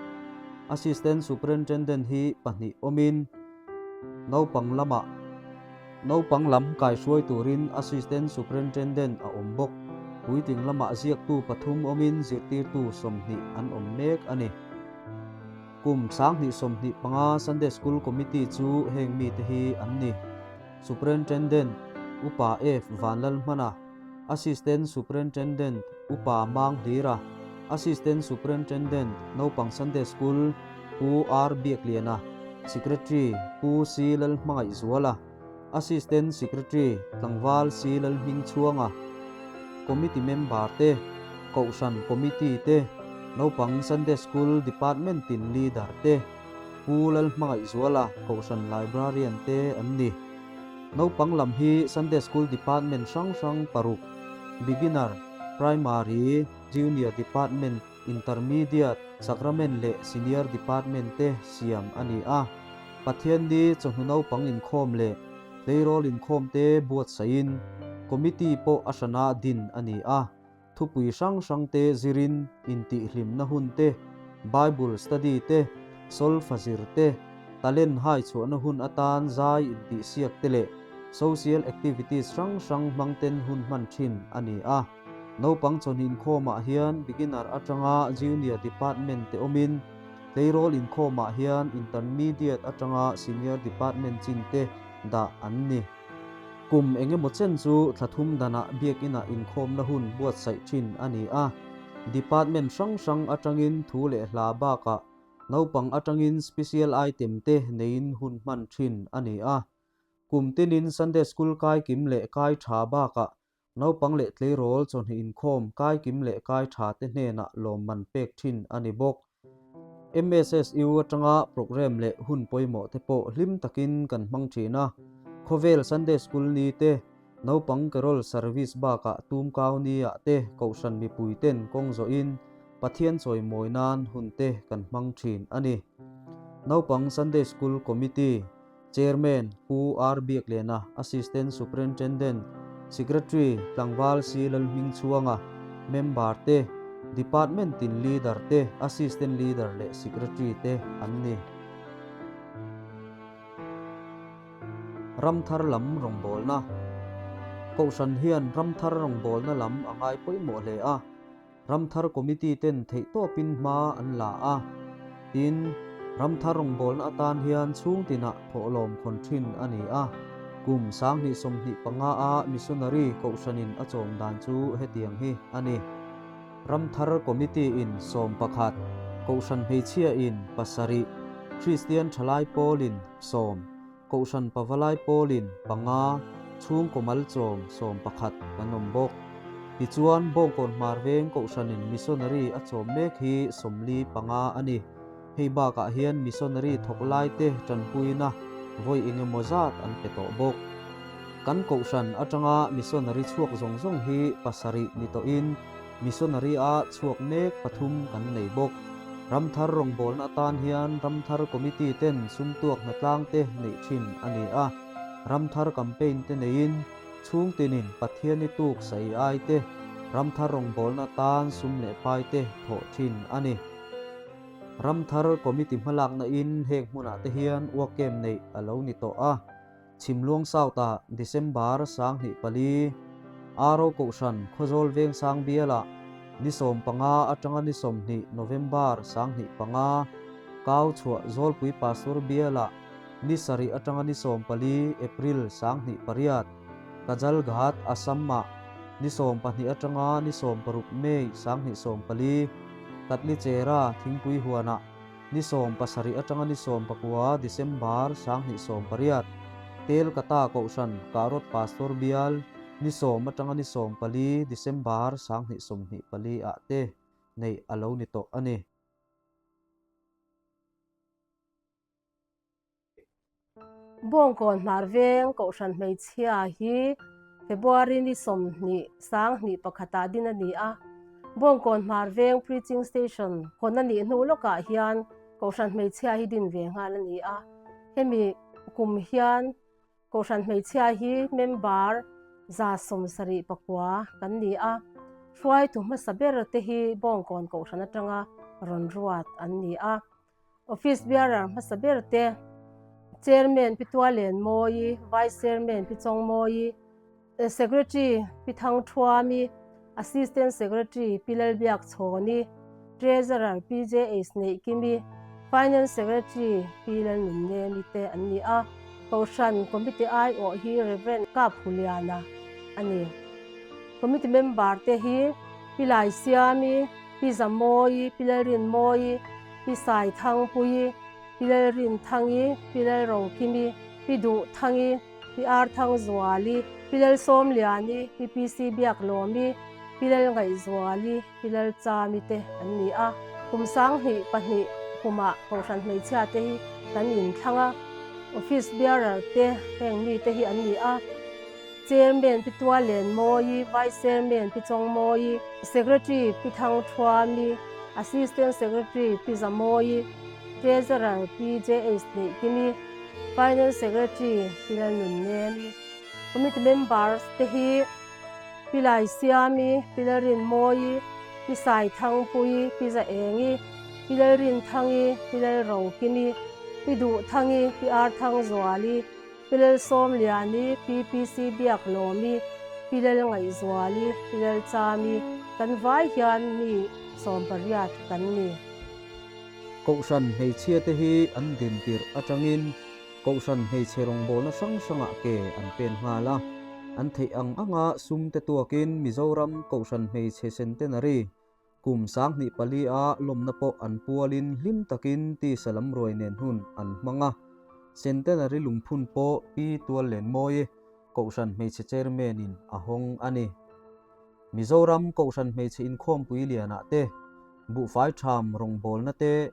Assistant Superintendent hi pahnih awmin naupang lamah naupang lam kaihruai turin Assistant Superintendent a awm bawk. Puitling lamah ziaktu pathum awmin zirtirtu 20 an awm mek a ni. Kum 2025 Sunday School Committee chu heng mite hi an ni. Superintendent Upa F Vanlalhmana, Assistant Superintendent Upa Manghlira, Assistant Superintendent Naupang Sunday School Pu R Biakliana, Secretary Pu C Lalhmangaihzuala, Assistant Secretary Tlangval C Lalhmingchhuanga, Committee Member te, Kohhran Committee te, Naupang Sunday School Department tin Leader te, Pu Lalhmangaihzuala Kohhran Librarian te an ni. Naupang lam hi Sunday School Department hrang hrang paruk, Beginner, Primary, Junior Department, Intermediate, Sacrament leh Senior Department te siam a ni a. Pathianni chawhnu naupang inkhawm leh tleirawl inkhawm te buatsaihin Committee pawh a hrana din a ni a. Thupui hrang hrang te zirin intihhlimna hun te, Bible study te, solfa zir te, talent hai chhuahna hun atan zai intihsiak te leh social activities hrang hrang hmangten hun hman thin a ni a. Naupang chawhni inkhawmah hian beginner atanga junior department te awmin, tleirawl inkhawmah hian intermediate atanga senior department chin te dah an ni. Kum engemaw chen chu thla thum danah biakinah inkhawmna hun buatsaih thin a ni a. Department hrang hrang atangin thu leh hla bakah naupang atangin special item te neiin hun hman thin a ni a. Kum tinin Sunday School kai kim leh kai tha bakah Naupang leh tleirawl chawhnih inkhawm kai kim leh kai tha te hnenah lawmman pek thin a ni bawk. MSSU atanga programme leh hun pawimawh te pawh hlim takin kan hmang thin a. Khawvel Sunday School ni te, naupang carol service bakah tumkau ni ah te kohhran mipui ten kawng zawhin Pathian chawimawi nan hun te kan hmang thin a ni. Naupang Sunday School Committee. Chairman, Pu R Biaklena, Assistant Superintendent, Secretary, Tlangval C Lalhmingchhuanga, Member te, Department tin Leader te, Assistant Leader leh Secretary te an ni. Ramthar lam rawngbawlna Kohhran hian ramthar rawngbawlna lam a ngai pawimawh hle a. Ramthar Committee ten theihtawpin hma an la a, tin, Ramthar rawngbawlna atan hian chhung tinah thawhlawm khawn thin a ni a. Kum 2025 a Missionary Kohhranin a chawm dan chu hetiang hi a ni. Ramthar Committee in 11, Kohhran Hmeichhia in pasarih, Kristian Thalai Pawl in sawm, Kohhran Pavalai Pawlin panga, chhungkaw malchawm 11 kan awm bawk. Tichuan, Bawngkawn Hmar Veng Kohhranin Missionary a chawm mek hi 45 a ni. Hei bakah hian Missionary thawk laite tanpuina vawi engemaw zat an pe tawh bawk. Kan Kohhran atanga Missionary chhuak zawng zawng hi pasarih ni tawhin Missionary a chhuak mek pathum kan nei bawk. Ramthar rawngbawlna atan hian Ramthar Committee ten sumtuak hnatlang te neih thin a ni a. Ramthar campaign te neiin chhungtinin Pathiani tuk sai ai te Ramthar rawngbawlna atan sum leh pai te thawh thin a ni. Ramthar Committee hmalakna in heng hmunah te hian work camp neih a lo ni tawh a. Chhimluang South-ah December 2004, Aro Kohhran Khawzawl Vengsang bialah ni 15 atanga ni 20 November 2005, Kau chhuah Zawlpui Pastor bialah ni 7 atanga ni 14 April 2008, Kajalghat, Assam-ah ni 12 atanga ni 16 May 2014, Katlichera Thingpui huanah Ni 17 atanga ni 19 December 2018, Telkata Kohhran Karot Pastor Bial ni 10 atanga ni 14 December 2024 ah te neih a lo ni tawh a ni. Bawngkawn Hmar Veng Kohhran Hmeichhia hi February ni 20 2001 ah din a ni a. Bawngkawn Hmar Veng Preaching Station hawn a nih hnu lawkah hian Kohhran Hmeichhia hi din ve nghal a ni a. Hemi kum hian Kohhran Hmeichhia hi member 79 kan ni a. Hruaitu hmasa ber te hi Bawngkawn Kohhran atanga rawn ruat an ni a. Office bearer hmasa ber te, Chairman Pi Tualen Mawi, Vice Chairman Pi Chawng Mawi, Secretary Pi Thang Thuami, Assistant Secretary Pi Lalbiak Chhawni, Treasurer Pi JH Neihkimi, Finance Secretary Pi Lalnunnemi te an ni a. Kohhran Committee aiawh hi Rev. Kap Huliana a ni. Committee member te hi Pi Laisiami, Pi Zamawi, Pi Lalrinmawi, Pi Saithangpuii, Pi Lalrinthangi, Pi Lalrokimi, Pi Duhthangi, Pi Arthangzuali, Pi Lalsawmliani, Pi PC Biaklawmi, Pi Lalngaihzuali, Pi Lalchami te an ni a. Kum 2002 kumah Kohhran hmeichhia te hi kan inthlang a, Office Bearer te heng mite hi an ni a. Chairman Pi Tualenmawii, Vice Chairman Pi Chawngmawii, Secretary Pi Thangthuami, Assistant Secretary Pi Zamawii, Treasurer Pi JH Neihkimi, Finance Secretary Pi Lalnunnemi. Committee Members te hi Pi Laisiami, Pi Lalrinmawii, Pi Saithangpuii, Pi Zaengi, Pi Lalrinthangi, Pi Lalrokimi, Pi Duhthangi, Pi Arthangzuali, Pi Lalsawmliani, Pi PC Biaklawmi, Pi Lalngaihzuali, Pi Lalchami, kan vai hian mi 18 kan ni. Kohhran hmeichhia te hi an din tirh atangin Kohhran hmeichhe rawngbawlna hrang hrangah ke an pen nghal a, an theih ang anga sum te tuakin Mizoram Kohhran Hmeichhe Centenary Kum 2004 a lawmna pawh an pualin hlim takin tisa lam ruai nen hun an hmang a. Centenary lungphun pawh Pi Tuallenmawii, Kohhran Hmeichhe Chairman in a hawng a ni. Mizoram Kohhran Hmeichhe Inkhawmpui lianah te, Buhfai Tham rawngbawlna te,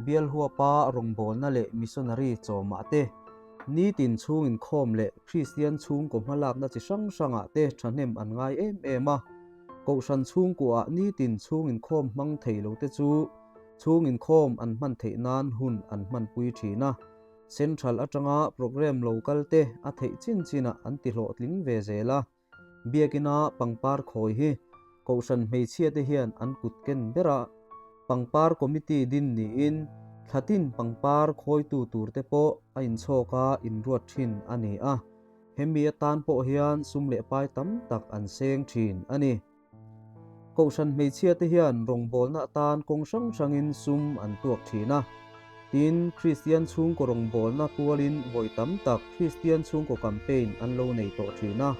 Bialhuapa rawngbawlna leh Missionary chawmah te, nitin chhung inkhawm leh Kristian chhungkaw hmalakna chi hrang hrangah te thahnem an ngai em em a. Kohhran chhungkuaah nitin chhung inkhawm hmang thei lote chu chhung inkhawm an hman theih nan hun an hmanpui thin a. Central atanga programme lo kalte a theih chin chinah an tihlawhtling ve zel a. Biakina pangpar khawi hi Kohhran hmeichhiate hian an kut ken ber a, pangpar committee din niin thlatin pangpar khawitu turte pawh a inchhawk a inruat thin a ni a, hemi atan pawh hian sum leh pai tam tak an seng thin a ni. Kohhran hmeichhiate hian rawngbawlna atan kawng hrang hrangin sum an tuak thin a. Tin, Kristian chhungkaw rawngbawlna pualin vawi tam tak Kristian chhungkaw campaign an lo nei tawh thin a.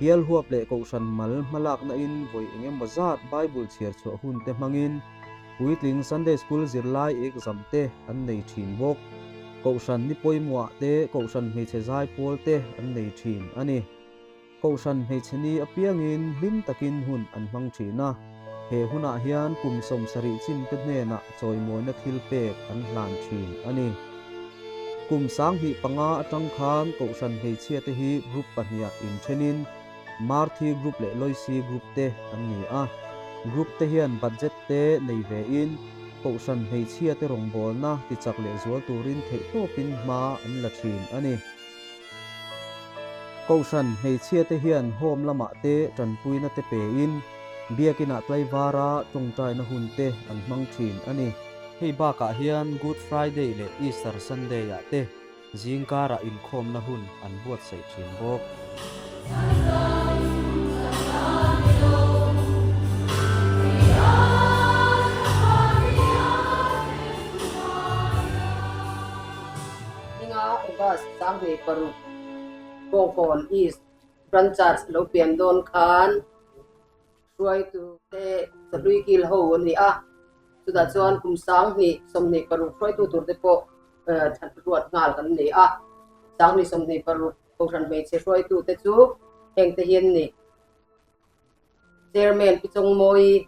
Bial huap leh kohhran mal hmalaknain vawi eng emaw zat Bible chhiar chhuah hunte hmangin puitling Sunday School zirlai exam te an nei thin bawk. Kohhran ni pawimawhah te kohhran hmeichhe zai pawl te an nei thin a ni. Kohhran hmeichhe ni apiangin hlim takin hun an hmang thin a, he hunah hian kum 70 chinte hnenah chawimawina thil pek an hlan thin a ni. Kum 2005 atang khan Kohhran hmeichhiate hi group pahniha inthenin Marthi group leh Loisi group te an ni a. Group te hian budget te nei vein Kohhran hmeichhiate rawngbawlna tichak lehzual turin theihtawpin hma an la thin a ni. Kohhran hmeichhiate hian home lamah te tanpuina te pein Biakinah tlaivara tawngtaina hun te an hmang thin a ni. Hei bakah hian Good Friday leh Easter Sunday-ah te zingkarah inkhawmna hun an buatsaih thin bawk. Ninga August 2006 Bawngkawn East Branch Church lo pian dawn khan hruaitu te Sahlui Kil ho an ni a, chutah chuan kum 2026 hruaitu tur te pawh that ruat nghal kan ni a, 2026 Kohhran hmeichhe hruaitu te chu heng te hi an ni. Chairman Pi Chawngmawii,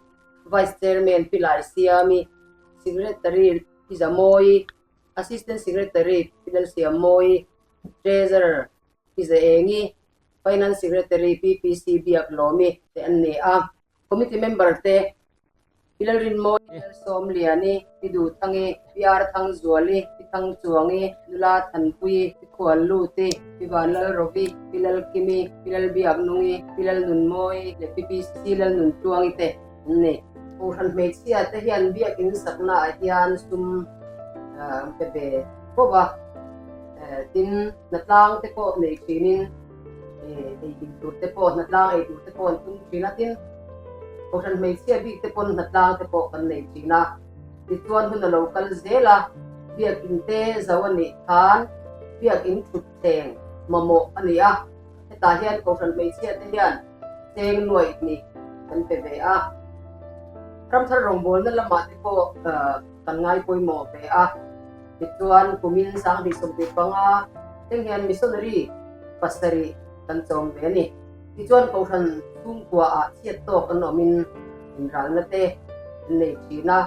Vice Chairman Pi Laisiami, Secretary Pi Zamawii, Assistant Secretary Pi Lalsiammawii, Treasurer Pi Zaengi, Finance Secretary Pi PC Biaklawmi te an ni a. Committee member te Pi Lalrinmawii, Pi Lalsawmliani, Pi Duhthangi, Pi Arthangzuali, Pi Thangchuangi, Nula Thanpuii, Pi Khualluti, Pi Vanlalrovi, Pi Lalkimi, Pi Lalbiaknungi, Pi Lalnunmawii leh Pi PC Lalnuntluangi te an ni. Kohhran hmeichhia te hian biakin saknaah hian sum an pe ve fo va, tin hnatlang te pawh nei thinin ei in tur te pawh hnatlang ei tur te pawh an tum thin a, tin Kohhran hmeichhia bik te pawn hnatlang te pawh kan nei thin a, tichuan hun a lo kal zel a, biakin te zo a nih khan biakin thut thleng mamawh a ni a, hetah hian Kohhran hmeichhia te hian cheng nuaih hnih kan pe ve a. Ramthar rawngbawlna lamah te pawh. kan ngai pawimawh ve a. Tichuan, kumin 2025 thleng hian missionary pasarih kan chawm ve a ni. Tichuan, Kohhran chhungkuaah chhiat tawk an awmin inralna te an nei thin a.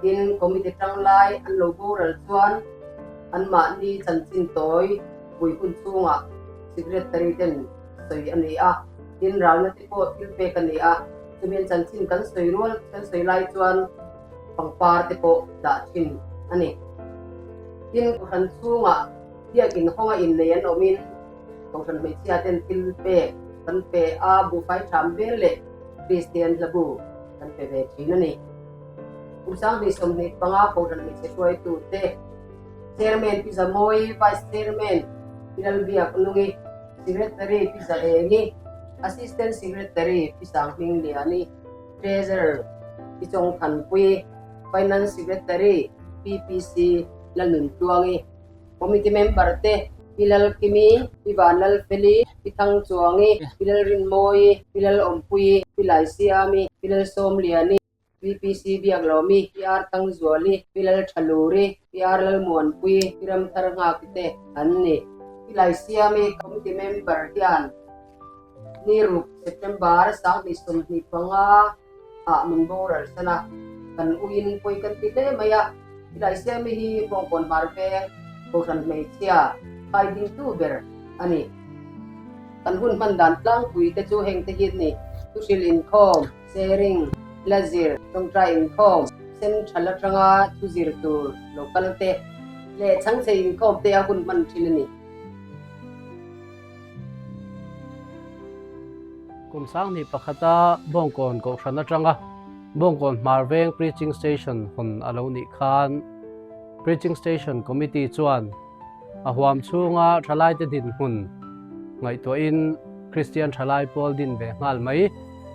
Tin, committee tanglai an lo boral chuan anmahni chanchin tawi vui hun chhungah secretary ten sawi a ni a. Tin, ralna te pawh thil pek a ni a. Chumi an chanchin kan sawi rual kan sawi lai chuan pangpar te pawh dah thin a ni. Tin, Kohhran chhungah biakin hawnga innei an awmin Kohhran hmeichhia ten thil pek kan pe a, buhfai tham vel leh Kristian hlabu kan pe ve thin a ni. Kum 2025 Kohhran hmeichhe hruaitute Chairman Pi Zamawi, Vice Chairman Pi Lalbiaknungi, Secretary Pi Zaengi, Assistant Secretary Pi Sanghmingliani, Treasurer Pi Chawngthanpui, Finance Secretary PPC Lalnuntluangi, Committee Member te Pi Lalkimi, Pi Vanlalfeli, Pi Thangchuangi, Pi Lalrinmawii, Pi Lalawmpuii, Pi Laisiami, Pi Lalsawmliani, PPC Biaklawmi, Pi R Thangzuali, Pi Lalthaluri, Pi R Lalmuanpui, Pi Ramthar Nghaki te an ni. Pi Laisiami Committee Member hian Ni ruk September 2025 ah min boral san a, kan uiin pawi kan ti hle mai a, i Laisiami hi Bawngkawn Hmar Veng Kohhran hmeichhia khai dingtu ber a ni. Kan hun hman dan tlangpui te chu heng te hi a ni, thuhril inkhawm, sharing, la zir, tawngtai inkhawm, central atanga thu zir tur lo kal te leh chhangchhe inkhawm te a hun hman thin a ni. Kum 2001-a Bawngkawn Kohhran atanga Bawngkawn Hmar Veng Preaching Station hawn a lo nih khan Preaching Station Committee chuan a huam chhunga thalaite dinhmun ngaihtuahin Kristian thalai pawl din ve nghal mai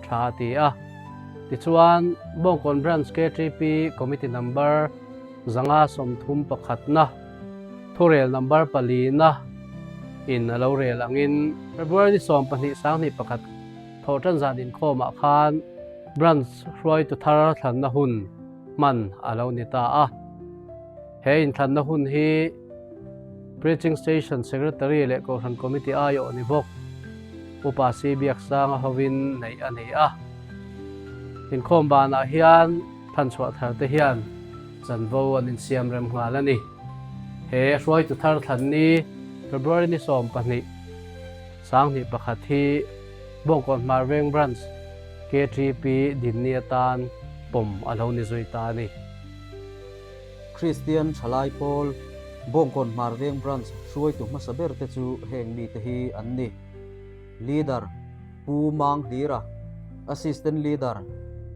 tha a ti a. Tichuan, Bawngkawn Branch KTP Committee Number 531-na Thurel number palina in a lo rel angin February ni 12 2001 thawhtan zan inkhawmah khan Branch hruaitu thar thlanna hun hman a lo ni ta a. He inthlanna hun hi Preaching Station Secretary leh Kohhran Committee aiawh ni bawk Upa C Biaksanga hovin neih a ni a. Inkhawm banah hian Thanchhuah thar te hian chanvo an insiam rem nghal a ni. He hruaitu thar thlan ni February ni 12, 2001 hi Bawngkawn Hmar Veng Branch KTP dinni atan pawm a lo ni zui ta a ni. Kristian Thalai Pawl Bawngkawn Hmar Veng Branch hruaitu hmasa ber te chu heng mite hi an ni. Leader, Pu Mang Hlira, Assistant Leader,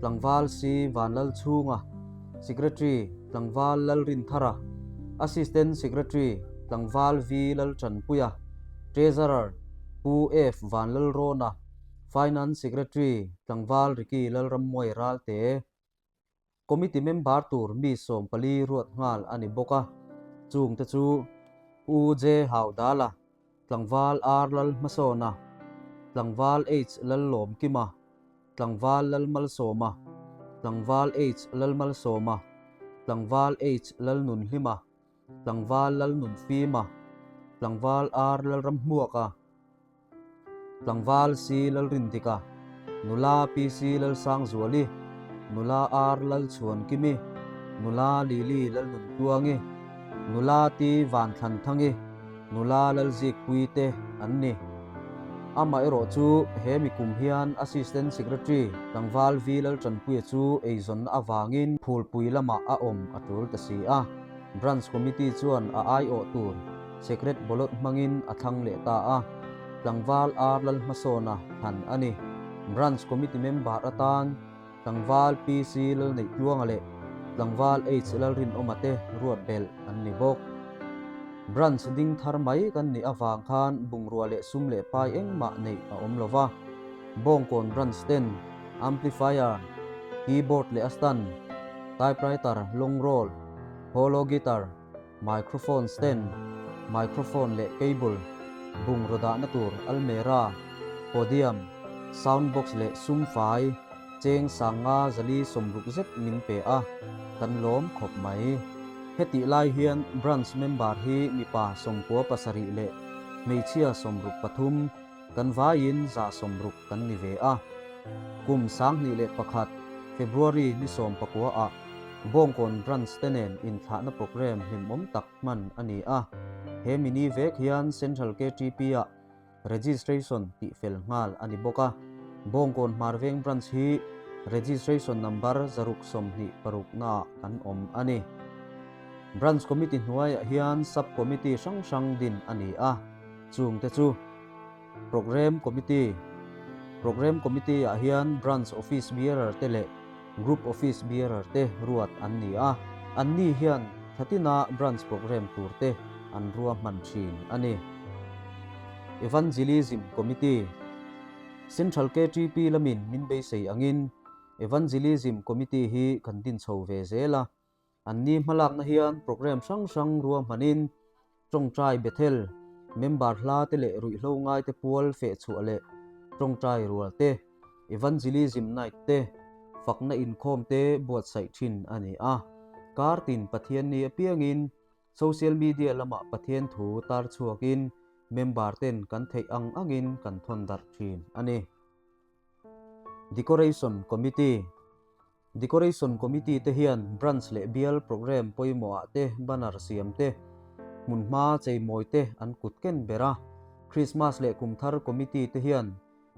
Tlangval C Vanlalchhunga, Secretary, Tlangval Lalrinthara, Assistant Secretary, Tlangval V Laltanpuia, Treasurer, Pu F Vanlalrawna, Finance Secretary, Tlangval Ricky Lalrammuai Ralte. Committee member tur mi 14 ruat nghal a ni bawk a, chungte chu U J Haudala, Tlangval R Lalhmasawna, Tlangval H Lallawmkima, Tlangval Lalmalsawma, Tlangval H Lalmalsawma, Tlangval H Lalnunhlima, Tlangval Lalnunfima, Tlangval R Lalramhmuaka, Tlangval C Lalrindika, Nula PC Lalsangzuali, Nula R Lalchhuankimi, Nula Lily Lalnuntluangi, Nula T Vanthlanthangi, Nula Lalzikpuii te an ni. Amaherawh chu he mi kum hian Assistant Secretary Tlangval V Laltanpuia chu eizawnna avangin phulpui lamah a awm a tul ta si a. Branch Committee chuan a aiawh tur Secret Ballot hmangin a thlang leh ta a, Tlangval R Lalhmasawna thlan a ni. Branch Committee member atan Tlangval PC Lalneihtluanga leh Tlangval H Lalrinawma te ruat belh an ni bawk. Branch ding thar mai kan nih avang khan bungrua leh sum leh pai engmah neih a awm lo va. Bawngkawn Branch ten Amplifier, Keyboard leh a stand, Typewriter, long roll, Hollow guitar, microphone stand, microphone leh cable, bungraw dahna tur almera, podium, sound box leh sum fai, Cheng sanga zali sawmruk zet min pe a, kan lawm khawp mai. Hetih lai hian Branch member hi mipa 97 leh hmeichhia 63, kan vaiin 160 kan ni ve a. Kum 2001 February ni 19 ah Bawngkawn Branch te nen inthlahna programme hlimawm tak hman a ni a. He mini vek hian Central KTP ah Registration tih fel nghal a ni bawk a. Bawngkawn Hmarveng Branch hi Registration Number 626 naah kan awm a ni. Branch Committee hnuaiah hian Sub Committee hrang hrang din a ni a, chungte chu, Programme Committee, Programme Committee ah hian Branch Office Bearer te leh Group Office Bearer te ruat an ni a, anni hian thlatina Branch Programme tur te an ruahman thin a ni. Evangelism Committee, Central KTP lamin min beisei angin Evangelism Committee hi kan din chho ve zel a, anni hmalakna hian programme hrang hrang ruahmanin tawngtai Bethel member hla te leh ruihhlo ngaite pual fehchhuah leh tawngtai rual te, Evangelism Night te, fakna inkhawm te buatsaih thin a ni a. Kartin Pathianni apiangin Social media lamah Pathian thu tar chhuakin member ten kan theih ang angin kan thawn darh thin a ni. Decoration Committee, Decoration Committee te hian Branch leh Bial programme pawimawhah te banner siam te, hmunhma cheimawi te an kut ken ber a. Christmas leh Kumthar Committee te hian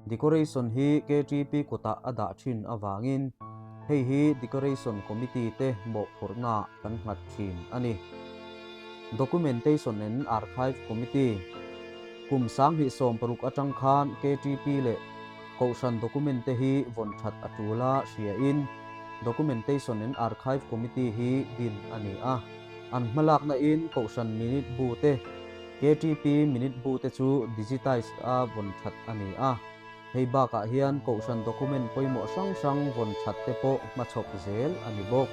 Decoration hi KTP kutah a dah thin avangin hei hi Decoration Committee te mawhphurhnaah kan nghat thin a ni. Documentation and Archive Committee, Kum 2016 atang khan KTP leh Kohhran document te hi vawn that a tul a hriain Documentation and Archive Committee hi din a ni a. An hmalakna in Kohhran minute bu te KTP minute bu te chu digitized a vawn that a ni a, hei bakah hian kohhran document pawimawh hrang hrang vawn that te pawh hmachhawp zel a ni bawk.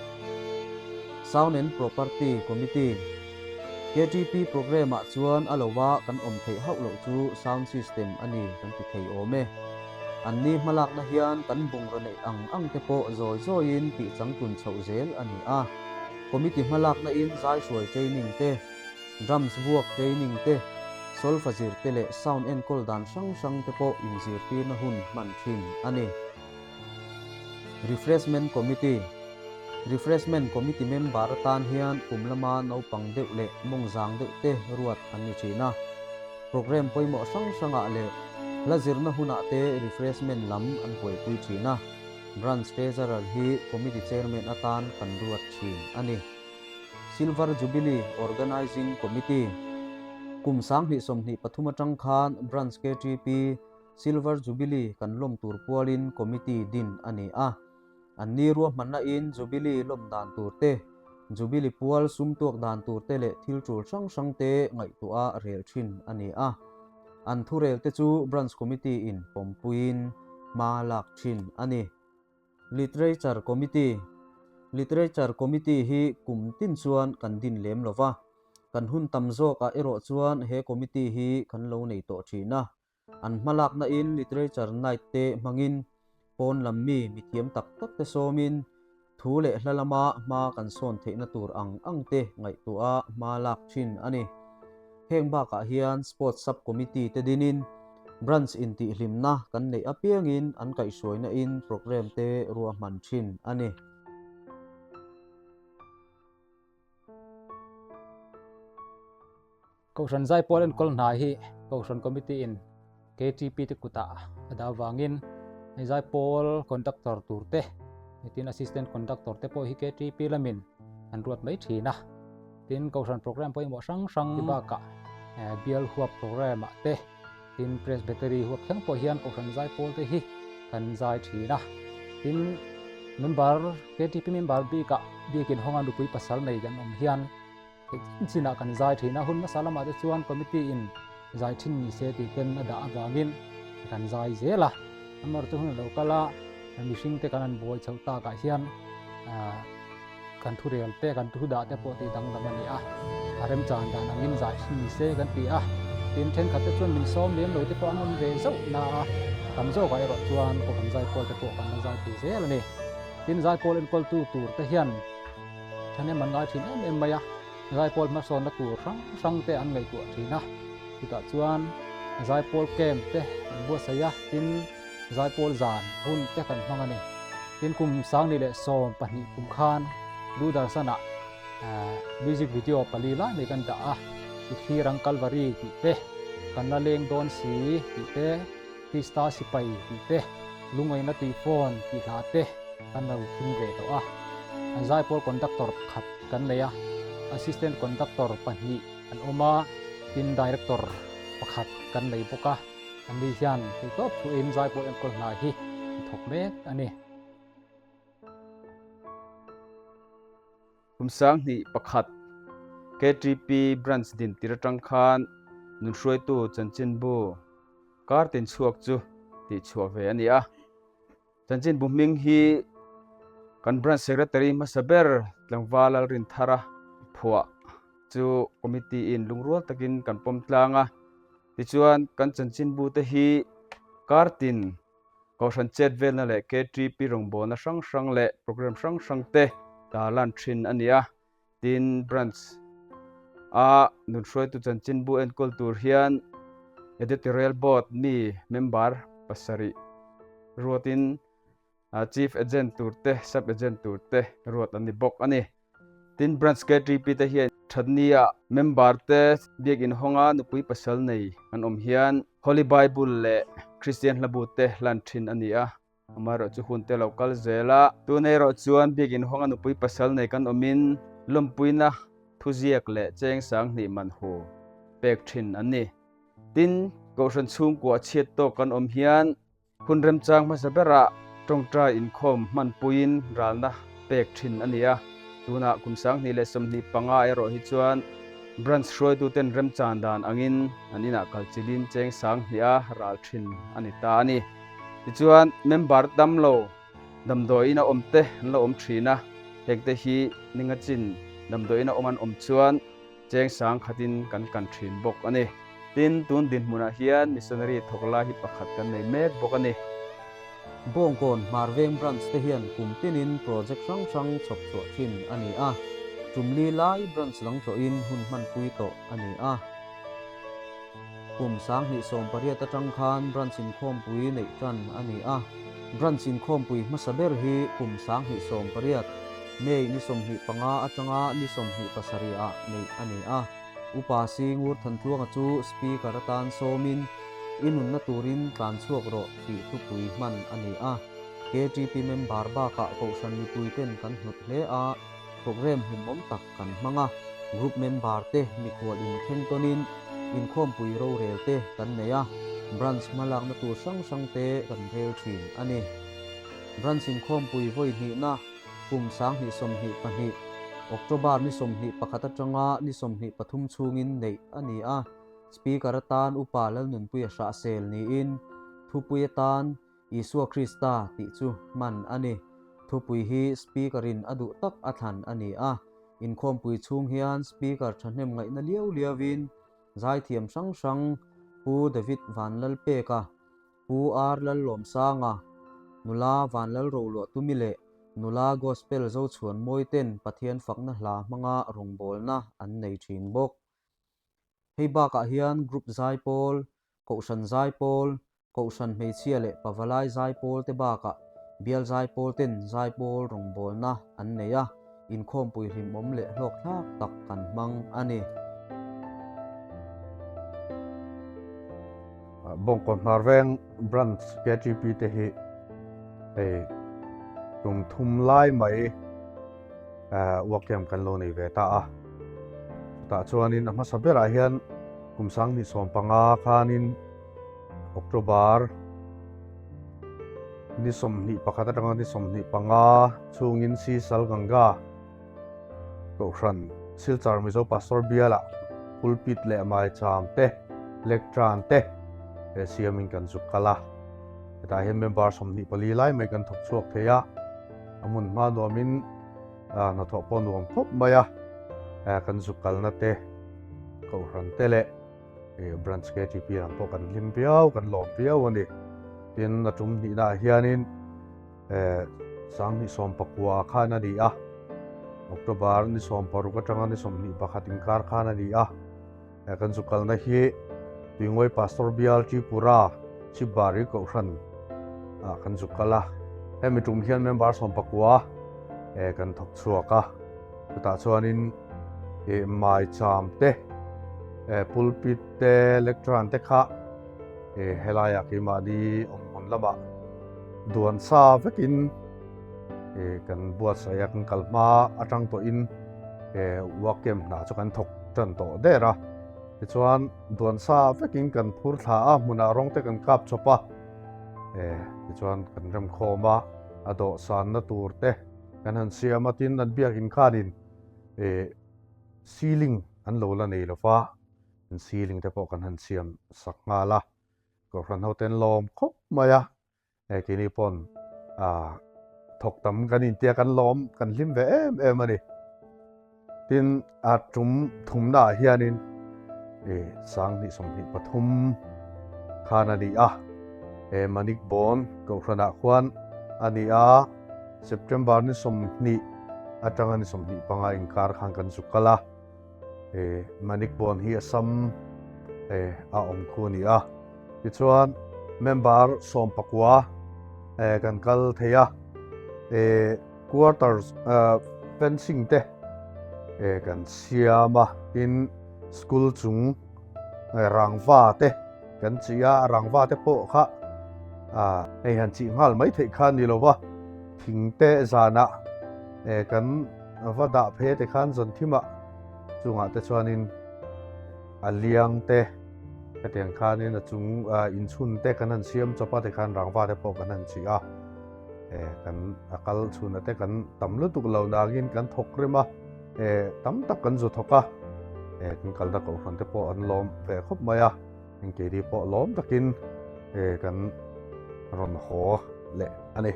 Sound and Property Committee, KTP programme ah chuan a lova kan awm theih hauh loh chu sound system a ni kan ti thei awm e. Anni hmalakna hian kan bungraw neih ang ang te pawh zawi zawiin tih changtlun chhoh zel a ni a, committee hmalakna in zaihruai training te, Drums vuak training te, solfa zir te leh sound enkawl dan hrang hrang te pawh inzirtirna hun hman thin a ni. Refreshment Committee, Refreshment Committee member atan hian kum lama naupang deuh leh mawngzang deuh te ruat an ni thin a. Programme pawimawh hrang hrangah leh hla zirna hunah te refreshment lam an buaipui thin a. Branch Treasurer hi Committee Chairman atan kan ruat thin a ni. Silver Jubilee Organising Committee, Kum 2023 atang khan Branch KTP Silver Jubilee kan lawm tur pualin Committee din a ni a. Anni ruahmanna in Jubilee lawm dan tur te, Jubilee pual sum tuak dan tur te leh thil tul hrang hrang te ngaihtuah a rel thin a ni a. An thurel te chu Branch Committee in pawmpuiin hma lak thin a ni. Literature Committee, Literature Committee hi kum tin chuan kan din lem lo va, kan hun tam zawkah erawh chuan he committee hi kan lo nei tawh thin a. An hmalakna in Literature Night te hmangin pawn lam mi mithiam tak tak te sawmin thu leh hla lama hma kan sawn theihna tur ang ang te ngaihtuah a hma lak thin a ni. Heng bakah hian Sports Sub Committee te dinin Branch intihhlimna kan neih apiangin an kaihhruaina in programme te ruahman thin a ni. Kohhran Zaipawl enkawl hna hi Kohhran Committee in KTP te kutah a dah avangin hei Zaipawl Conductor tur te tin Assistant Conductor te pawh hi KTP lamin an ruat mai thin a. Tin Kohhran programme pawimawh hrang hrang bakah bial huap programme ah te Tin, Presbytery huap thleng pawh hian Kohhran zaipawl te hi kan zai thin a. Tin, member, KTP member bikah biakin hawnga nupui pasal nei kan awm hian theih chin chinah kan zai thin a. Hun hmasa lamah te chuan committee in zai thin ni se tih ten a dah avangin kan zai zel a. Amaherawhchu hun a lo kal a, mihring te kan han buai chhoh takah hian kan thurel te, kan thu dah te pawh tih danglam a ni a, a remchan dan angin zai thin ni se kan ti a, tin thenkhat te chuan min sawm lem lo te pawh an awm ve zauh na a. Tam zawkah erawh chuan Kohhran zaipawl te pawh kan la zai thei zel a ni. Tin, zaipawl enkawltu tur te hian thahnem an ngai thin em em mai a, zaipawl hmasawnna tur hrang hrang te an ngaihtuah thin a. Chutah chuan zaipawl camp te an buatsaih a, tin zaipawl zan hun te kan hmang a ni. Tin, kum 2012 kum khan Doordarshan-ah Music video pali lai mai kan dah a, I thlir ang Kalvari tih te, Kan la leng dawn si tih te, Krista sipai tih te, Lungaina tui phone tih hla te kan lo thun ve tawh a. An zaipawl conductor pakhat kan nei a, assistant conductor pahnih an awm a, tin director pakhat kan nei bawk a. Anni hian theihtawp thuin zaipawl enkawl hna hi an thawk mek a ni. Kum 2001 KTP Branch din tir atang khan nunhruaitu chanchinbu kar tin chhuak chu tih chhuah ve a ni a. Chanchinbu hming hi kan Branch Secretary hmasa ber Tlangval Lalrinthara phuah chu Committee in lungrual takin kan pawm tlang a. Tichuan kan chanchinbu te hi kar tin Kohhran chet velna leh KTP rawngbawlna hrang hrang leh program hrang hrang te tarlan thin a ni a. Tin, Branch a nunhruaitu chanchinbu enkawl tur hian Editorial Board mi member pasarih ruatin Chief Agent tur te, Sub Agent tur te ruat an ni bawk a ni. Tin, Branch KTP te hian Thatnia member te biakin hawnga nupui pasal nei an awm hian Holy Bible leh Kristian hlabu te hlan thin a ni a, amaherawhchu hun te lo kal zel a. Tun erawh chuan biakin hawnga nupui pasal nei kan awmin lawmpuina thuziak leh cheng 2000 man hu pek thin an ni. Tin, Kohhran chhungkua chhiat tawk kan awm hian Hun remchang hmasa berah tawngtai inkhawm hmanpuiin ralna pek thin a ni a, tunah kum 2025 erawh hi chuan branch hruaituten remchan dan angin an inah kalchilin cheng 2000 a ral thin a ni ta a ni. Tichuan, member tam lo damdawiin a awm te an lo awm thin a, hengte hi ninga chin damdawiin a awm an awm chuan Cheng 10,000 in kan kan thin bawk a ni. Tin, tun dinhmunah hian missionary thawk lai hi pakhat kan nei mek bawk a ni. Bawngkawn Hmarveng Branch te hian kum tinin project hrang hrang chhawp chhuah thin a ni a. Tumli lai branch dang tlawhin hun hmanpui tawh a ni a. Kum 2018 atang khan branch inkhawmpui neih tan a ni a. Branch inkhawmpui hmasa ber hi kum 2018 May ni 25 atanga ni 27 ah neih a ni a. Upa Singur Thantluanga chu Speaker atan sawmin, I nunna turin tlan chhuak rawh tih thupui hman a ni a. KTP member bakah Kohhran mipuiten kan hnawt hle a, programme hlimawm tak kan hmang a. Group member te mikhual inthleng tawnin inkhawmpui rorel te kan nei a, branch hmalakna tur hrang hrang te kan rel thin a ni. Branch inkhawmpui vawi hnihna kum 2022, October ni 21 atanga ni 23 chhungin neih a ni a, Speaker atan Upa Lalnunpuia Hrahsel niin thupui atan Isua Krista tih chu hman a ni. Thupui hi Speaker-in a duh tak a thlan a ni a. Inkhawmpui chhung hian Speaker thahnem ngaihna liau liauin zaithiam hrang hrang Pu David Vanlalpeka, Pu R Lallawmsanga, Nula Vanlalroluahtumi leh Nula Gospel Zochhuanmawiten Pathian fakna hla hmanga rawngbawlna an nei thin bawk. Hei bakah hian Group Zaipawl, Kohhran Zaipawl, Kohhran Hmeichhia leh Pavalai Zaipawl te bakah Bial Zaipawl ten Zaipawl rawngbawlna an nei a, inkhawmpui hlimawm leh hlawkthlak tak kan hmang a ni. Bawngkawn Hmarveng Branch KTP te hi hei tum thum lai mai work camp kan lo nei ve ta a. Chutah chuanin a hmasa berah hian kum 2015 khanin October ni 21 atanga ni 25 chhungin Sisal Ganga Kohhran Silchar Mizo Pastor Biala pulpit leh maicham te lectern te he siamin kan zuk kal a. Hetah hian member 24 lai mai kan thawk chhuak thei a. A hmun hma nuamin hnathawh pawh nuam khawp mai a. Kan zuk kalna te Kohhran te leh branch KTP lam pawh kan hlim viau, kan lawm viau a ni. Tin, a tum hnihnaah hianin 2019 khan a ni a, October ni 16 atanga ni 21 inkar khan a ni a. Kan zu kalna hi Tuingawi Pastor Bial Tripura Chipbari Kohhran ah kan zu kal a. Hemi tum hian member 19 kan thawk chhuak a. Chutah chuanin maicham te, pulpit te, lectern te kha helaiah keimahni awmhmun lamah duan sa vekin kan buatsaih a, kan kal hma atang tawhin work camp hna chu kan thawk tan tawh der a. Tichuan duan sa vekin kan phur thla a, hmunah rawng te kan kap chawp a, tichuan kan remkhawm a, a dawhsanna tur te kan han siam a, tin an biakin khanin ceiling an lo la nei lo va, an ceiling te pawh kan han siam sak nghal a, Kohhran ho ten lawm khawp mai a, he keini pawn thawk tam kan intia kan lawm kan hlim ve em em a ni. Tin a tum thumna ah hianin 2023 khan a ni a, he Manik Bawn Kohhran ah khuan a ni a, September ni 20 atanga ni 25 inkar khan kan zu kal a. Manik Bawn hi Assam a awm khu a ni a. Tichuan member 19 kan kal thei a, quarters fencing te kan siam a, tin school chung rangva te kan chih a, rangva te pawh kha hei han chih nghal mai theih kha a ni lo va, thing te zanah kan va dah phe te khan zawn thimah chungah te chuanin a liang te hetiang khanin a chung inchhun te kan han siam chawp a tikhan rangva te pawh kan han chih a kan a kal chhunah te kan tam lutuk lo nangin kan thawk rem a tam tak kan zu thawk a kan kalna kohhran te pawh an lawm ve khawp mai a engkeini pawh lawm takin kan rawn haw leh a ni.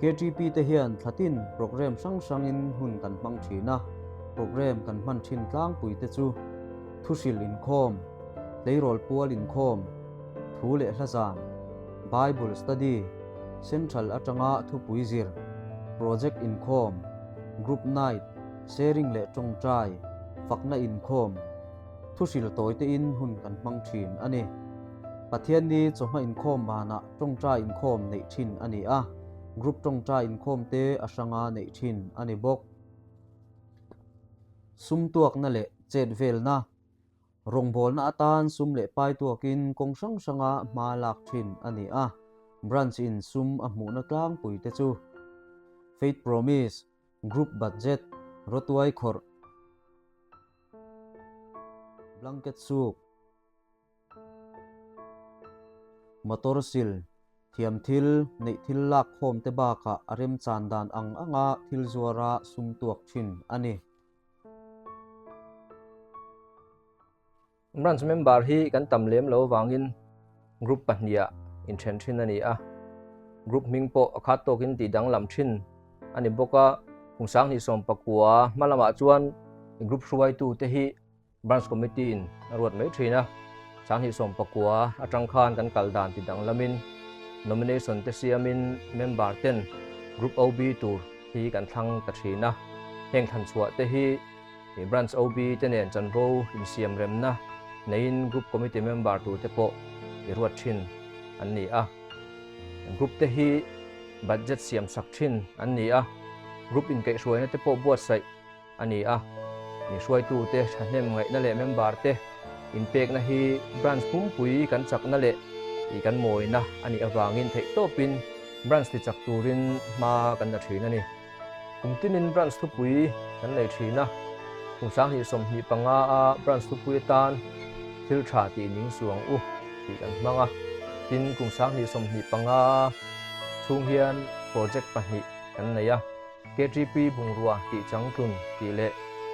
KTP te hian thlatin programme hrang hrangin hun kan hmang thin a, programme kan hman thin tlangpui te chu thuhril inkhawm, tleirawl pual inkhawm, thu leh hla zan, Bible study, Central atanga thupui zir, project inkhawm, group night, sharing leh tawngtai, fakna inkhawm, Thuhril tawi tein hun kan hmang thin a ni. Pathianni chawhma inkhawm banah tawngtai inkhawm neih thin a ni a, group tawngtai inkhawm te a hranga neih thin a ni bawk. Sum tuakna leh chet velna, Rawngbawlna atan sum leh pai tuakin kawng hrang hranga hma lak thin a ni a, branch in sum a hmuhna tlangpui te chu Faith Promise, Group Budget, Rawtuai Khawrh, Blanket suk, Motor sil, thiam thil, neih thil lak khawm te bakah a remchan dan ang anga thil zuara sum tuak thin a ni. Branch member hi kan tam lem lo avangin group pahniha inthen thin a ni a, group hming pawh a khat tawkin tih danglam thin a ni bawk a, kum 2019 hma lamah chuan group hruaitu te hi branch committee in a ruat mai thin a, 2019 atang khan kan kal dan ti danglamin nomination te siamin member ten group OB tur hi kan thlang ta thin a, heng thlan chhuah te hi Branch OB te nen chanvo insiam remna neiin Group Committee member turte pawh i ruat thin an ni a. Group te hi budget siam sak thin an ni a, Group inkaihhruaina te pawh buatsaih a ni a. Ni hruaitute thahnem ngaihna leh member te inpekna hi Branch pumpui kan chakna leh i kan mawina a nih avangin theihtawpin Branch tichak turin hma kan la thin a ni. Kum tinin Branch thupui kan nei thin a, kum 2025 a Branch thupui atan thil tha tih ning suang u tih kan hmang a, tin kum 2025 chhung hian project pahnih kan nei a, KTP bungrua tih changtlun tih leh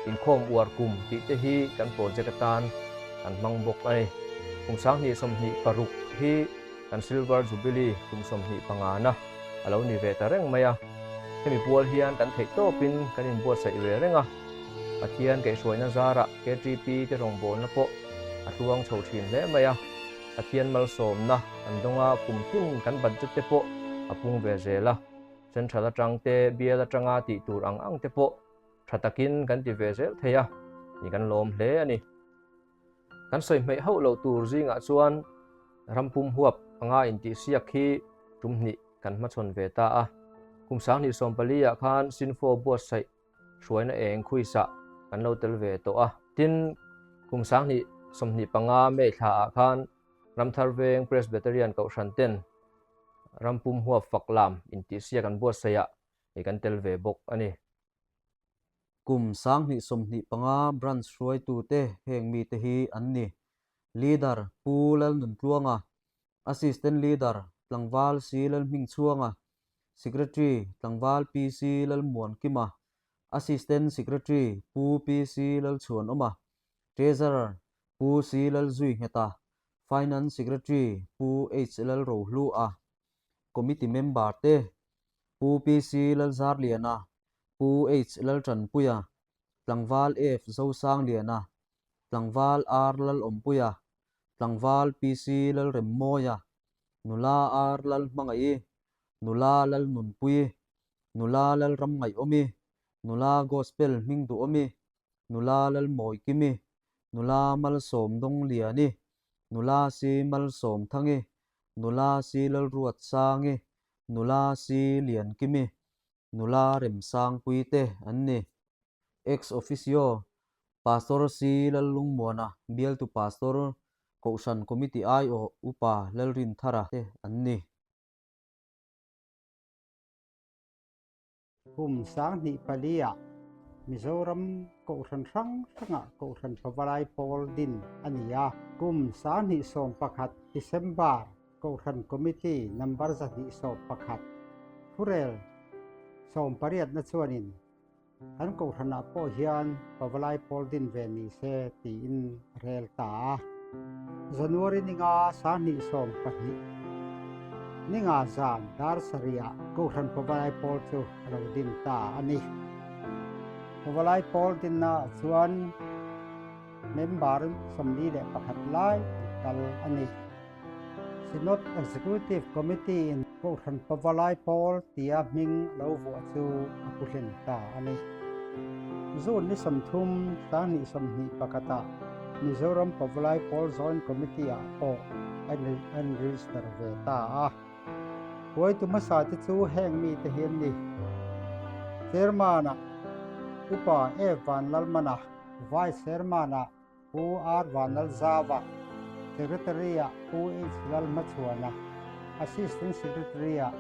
inkhawm uar kum tih te hi kan project atan kan hmang bawk a ni. Kum 2026 hi kan Silver Jubilee kum 25 na a lo ni ve ta reng mai a. Hemi pual hian kan theih tawpin kan inbuatsaih ve reng a, Pathian kaihhruaina zarah KTP te rawngbawlna pawh a tluang chho thin hle mai a, Pathian malsawmna kan dawng a, kum tin kan budget te pawh a pung ve zel a, central atang te, bial atanga tih tur ang ang te pawh tha takin kan ti ve zel thei a, ni kan lawm hle a ni. Kan sawi hmeih hauh loh tur zingah chuan rampum huap anga intihsiak hi tum hnih kan hmachhawn ve ta a. Kum 2014 ah khan Sinfo buatsaih hruaina eng khuisah kan lo tel ve tawh a. Tin, kum 2025 May thla ah khan Ramthar Veng Presbyterian Kohhran ten rampum huap fak lam intihsiak an buatsaih ah kan tel ve bawk a ni. Kum 2025 Branch hruaitute heng mite hi an ni, Leader Pu Lalnuntluanga, Assistant Leader Tlangval C Lalhmingchhuanga, Secretary Tlangval PC Lalmuankima, Assistant Secretary Pu PC Lalchhuanawma, Treasurer Pu C Lalzuingheta, Finance Secretary Pu H Lalrohlua, Committee Member te Pu PC Lalzarliana, Pu H Laltanpuia, Tlangval F Zosangliana, Tlangval R Lalawmpuia, Tlangval PC Lalremmawia, Nula R Lalhmangaih, Nula Lalnunpui, Nula Lalramngaihawmi, Nula Gospel Hmingduhawmi, Nula Lalmawikimi, Nula Malsawmdawngliani, Nula C Malsawmthangi, Nula C Lalruatsangi, Nula C Liankimi, Nula Remsangpui te an ni. Ex Officio, Pastor C. Lallungmuana, Bialtu Pastor, Kohhran Committee aiawh Upa Lalrinthara te an ni. Kum 2004 ah Mizoram Kohhran hrang hrangah Kohhran Pavalai Pawl din a ni a. Kum 2011 December Kohhran Committee number 211 thurel 18 na chuanin kan Kohhranah pawh hian Pavalai Pawl din ve ni se tiin a rel ta a. January ninga 2020 ninga zan dar sarihah Kohhran Pavalai Pawl chu a lo din ta a ni. Pavalai Pawl dinnaah chuan member 41 lai an kal a ni. Synod Executive Committee in Kohhran Pavalai Pawl tia hming a lo vuah chu a pu hlen ta a ni. June ni 30, 2021 ah Mizoram Pavalai Pawl Joint Committee ah pawh a in-register ve ta a. Hruaitu hmasa te chu heng mite hi an ni, Chairman-ah Upa F Vanlalmana, Vice Chairman-ah Pu R Vanlalzava, Secretary-ah Pu H Lalhmachhuana, Assistant Secretary-ah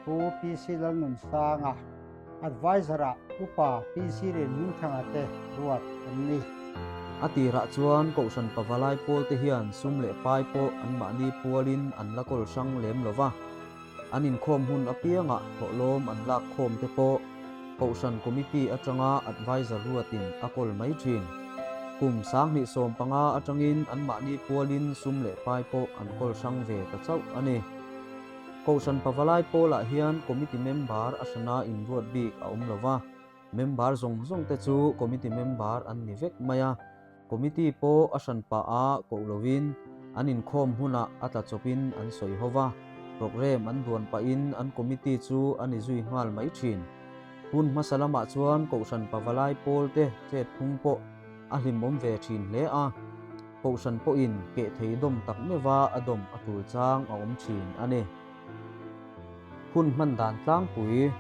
Pu PC Lalnunsanga, Adviser-ah Upa PC Rinhmingthanga te ruat an ni. A tirah chuan Kohhran Pavalai pawlte hian sum leh pai pawh anmahni pualin an la kawl hrang lem lo va. An inkhawm hun apiangah thawhlawm an lak khawm te pawh Kohhran Committee atanga Adviser ruatin a kawl mai thin. Kum 2015 atangin anmahni pualin sum leh pai pawh an kawl hrang ve ta chauh a ni. Kohhran Pavalai pawlah hian Committee member a hrana inruat bik a awm lo va, member zawng zawng te chu Committee member an ni vek mai a. Committee pawh a hran pah a koh lovin an inkhawm hunah a tla chawpin an sawi ho va, programme an duan pahin an committee chu a ni zui nghal mai thin. Hun hmasa lamah chuan Kohhran Pavalai pawl te chet phung pawh a hlimawm ve thin hle a, Kohhran pawhin keh thei dawm tak meuha a dawm a tul chang a awm thin a ni. Hun hman dan tlangpui,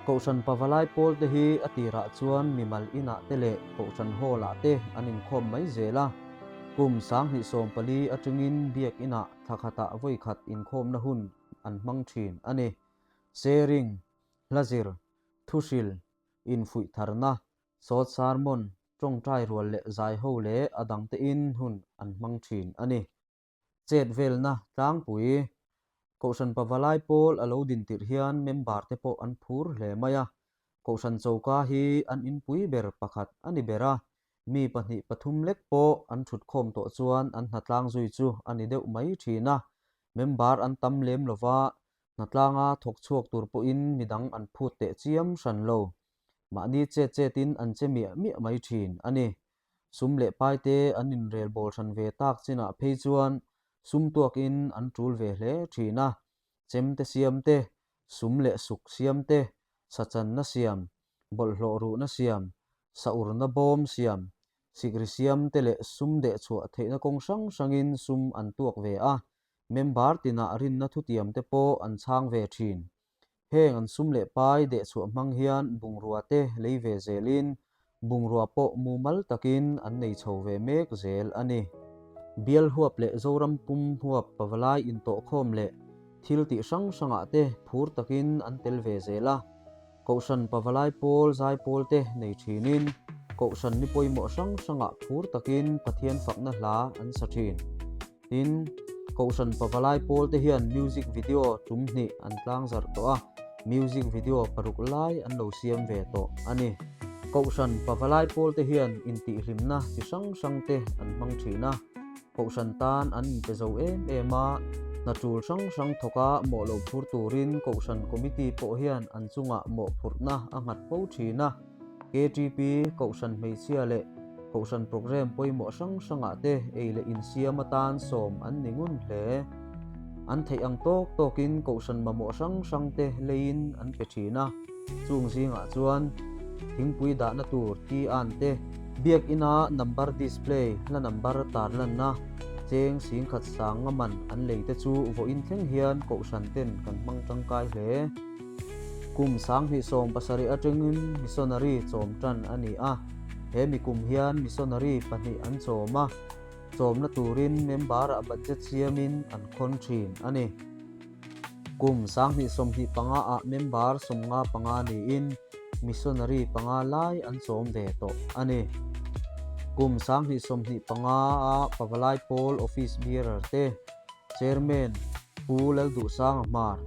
Kohhran Pavalai pawl te hi a tirah chuan mimal inah te leh Kohhran Hall ah te an inkhawm mai zel a. Kum 2014 atangin Biak inah thla khatah vawi khat inkhawmna hun an hmang thin a ni. Sharing, hlazir, thuhril, infuih tharna, sawt sermon, tawngtai rual leh zaiho leh a dangtein hun an hmang thin a ni. Chet velna tlangpui, Kohhran Pavalai pawl a lo din tirh hian member te pawh an phur hle mai a. Kohhran choka hi an inpui ber pakhat a ni ber a, mi pahnih pathum lek pawh an thut khawm tawh chuan an hnatlang zui chu a ni deuh mai thin a. Member an tam lem lova, hnatlanga thawk chhuak tur pawhin midang an phut teh chiam hran lo. Mahni chet chetin an che miah miah mai thin a ni. Sum leh paite an inrel bawl hran ve tak chinah phei chuan sum tuakin an tul ve hle thin a, chemte siam te, sum leh suk siam te, sachanna siam, bawlhhlawh ruhna siam, saurna bawm siam, sikri siam te leh sum dehchhuah theihna kawng hrang hrangin sum an tuak ve a, member tinah rinna thutiam te pawh an chhang ve thin. Heng an sum leh pai dehchhuah hmang hian bungrua te lei ve zelin bungrua pawh mumal takin an nei chho ve mek zel a ni. Bial huap leh Zoram pum huap pavalai intawhkhawm leh thil tih hrang hrangah te phur takin an tel ve zel a. Kohhran pavalai pawl zaipawl te nei thinin Kohhran ni pawimawh hrang hrangah phur takin Pathian fakna hla an sa thin. Tin, Kohhran pavalai pawl te hian music video tum hnih an tlang zarh tawh a, music video paruk lai an lo siam ve tawh a ni. Kohhran pavalai pawl te hian intihhlimna chi hrang hrang te an hmang thin a, Kohhran tan an inpe zo em em a, hna tul hrang hrang thawka mawh lo phur turin Kohhran Committee pawh hian an chungah mawhphurhna a nghat fo thin a. KTP, Kohhran hmeichhia leh Kohhran programme pawimawh hrang hrangah te ei leh insiam atan sawm an ni ngun hle. An theih ang tawk tawkin Kohhran mamawh hrang hrang te leiin an pe thin a, chung zingah chuan thingpui dahna tur tea an te, Biakina number display hla number tarlanna cheng singkhat sang nga man an lei te chu vawiin thleng hian Kohhran ten kan hmang tangkai hle. Kum 2017 atangin missionary chawm tan a ni a, he mi kum hian missionary pahnih an chawm a, chawmna turin member-ah budget siamin an khawn thin a ni. Kum 2025-ah member 55 niin missionary panga lai an chawm ve tawh a ni. Kum 2025-ah Pavalai Pawl Office Bearer te, Chairman Pu Lalduhsanga Hmar,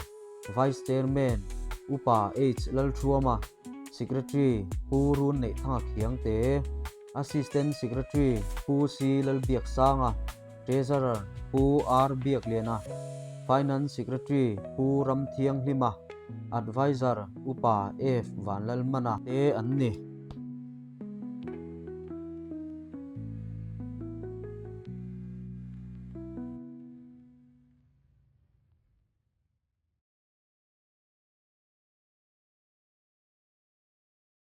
Vice Chairman Upa H Lalthuama, Secretary Pu Runneihthanga Khiangte, Assistant Secretary Pu C Lalbiaksanga, Treasurer Pu R Biakliana, Finance Secretary Pu Ramthianghlima, Adviser Upa F Vanlalmana te an ni.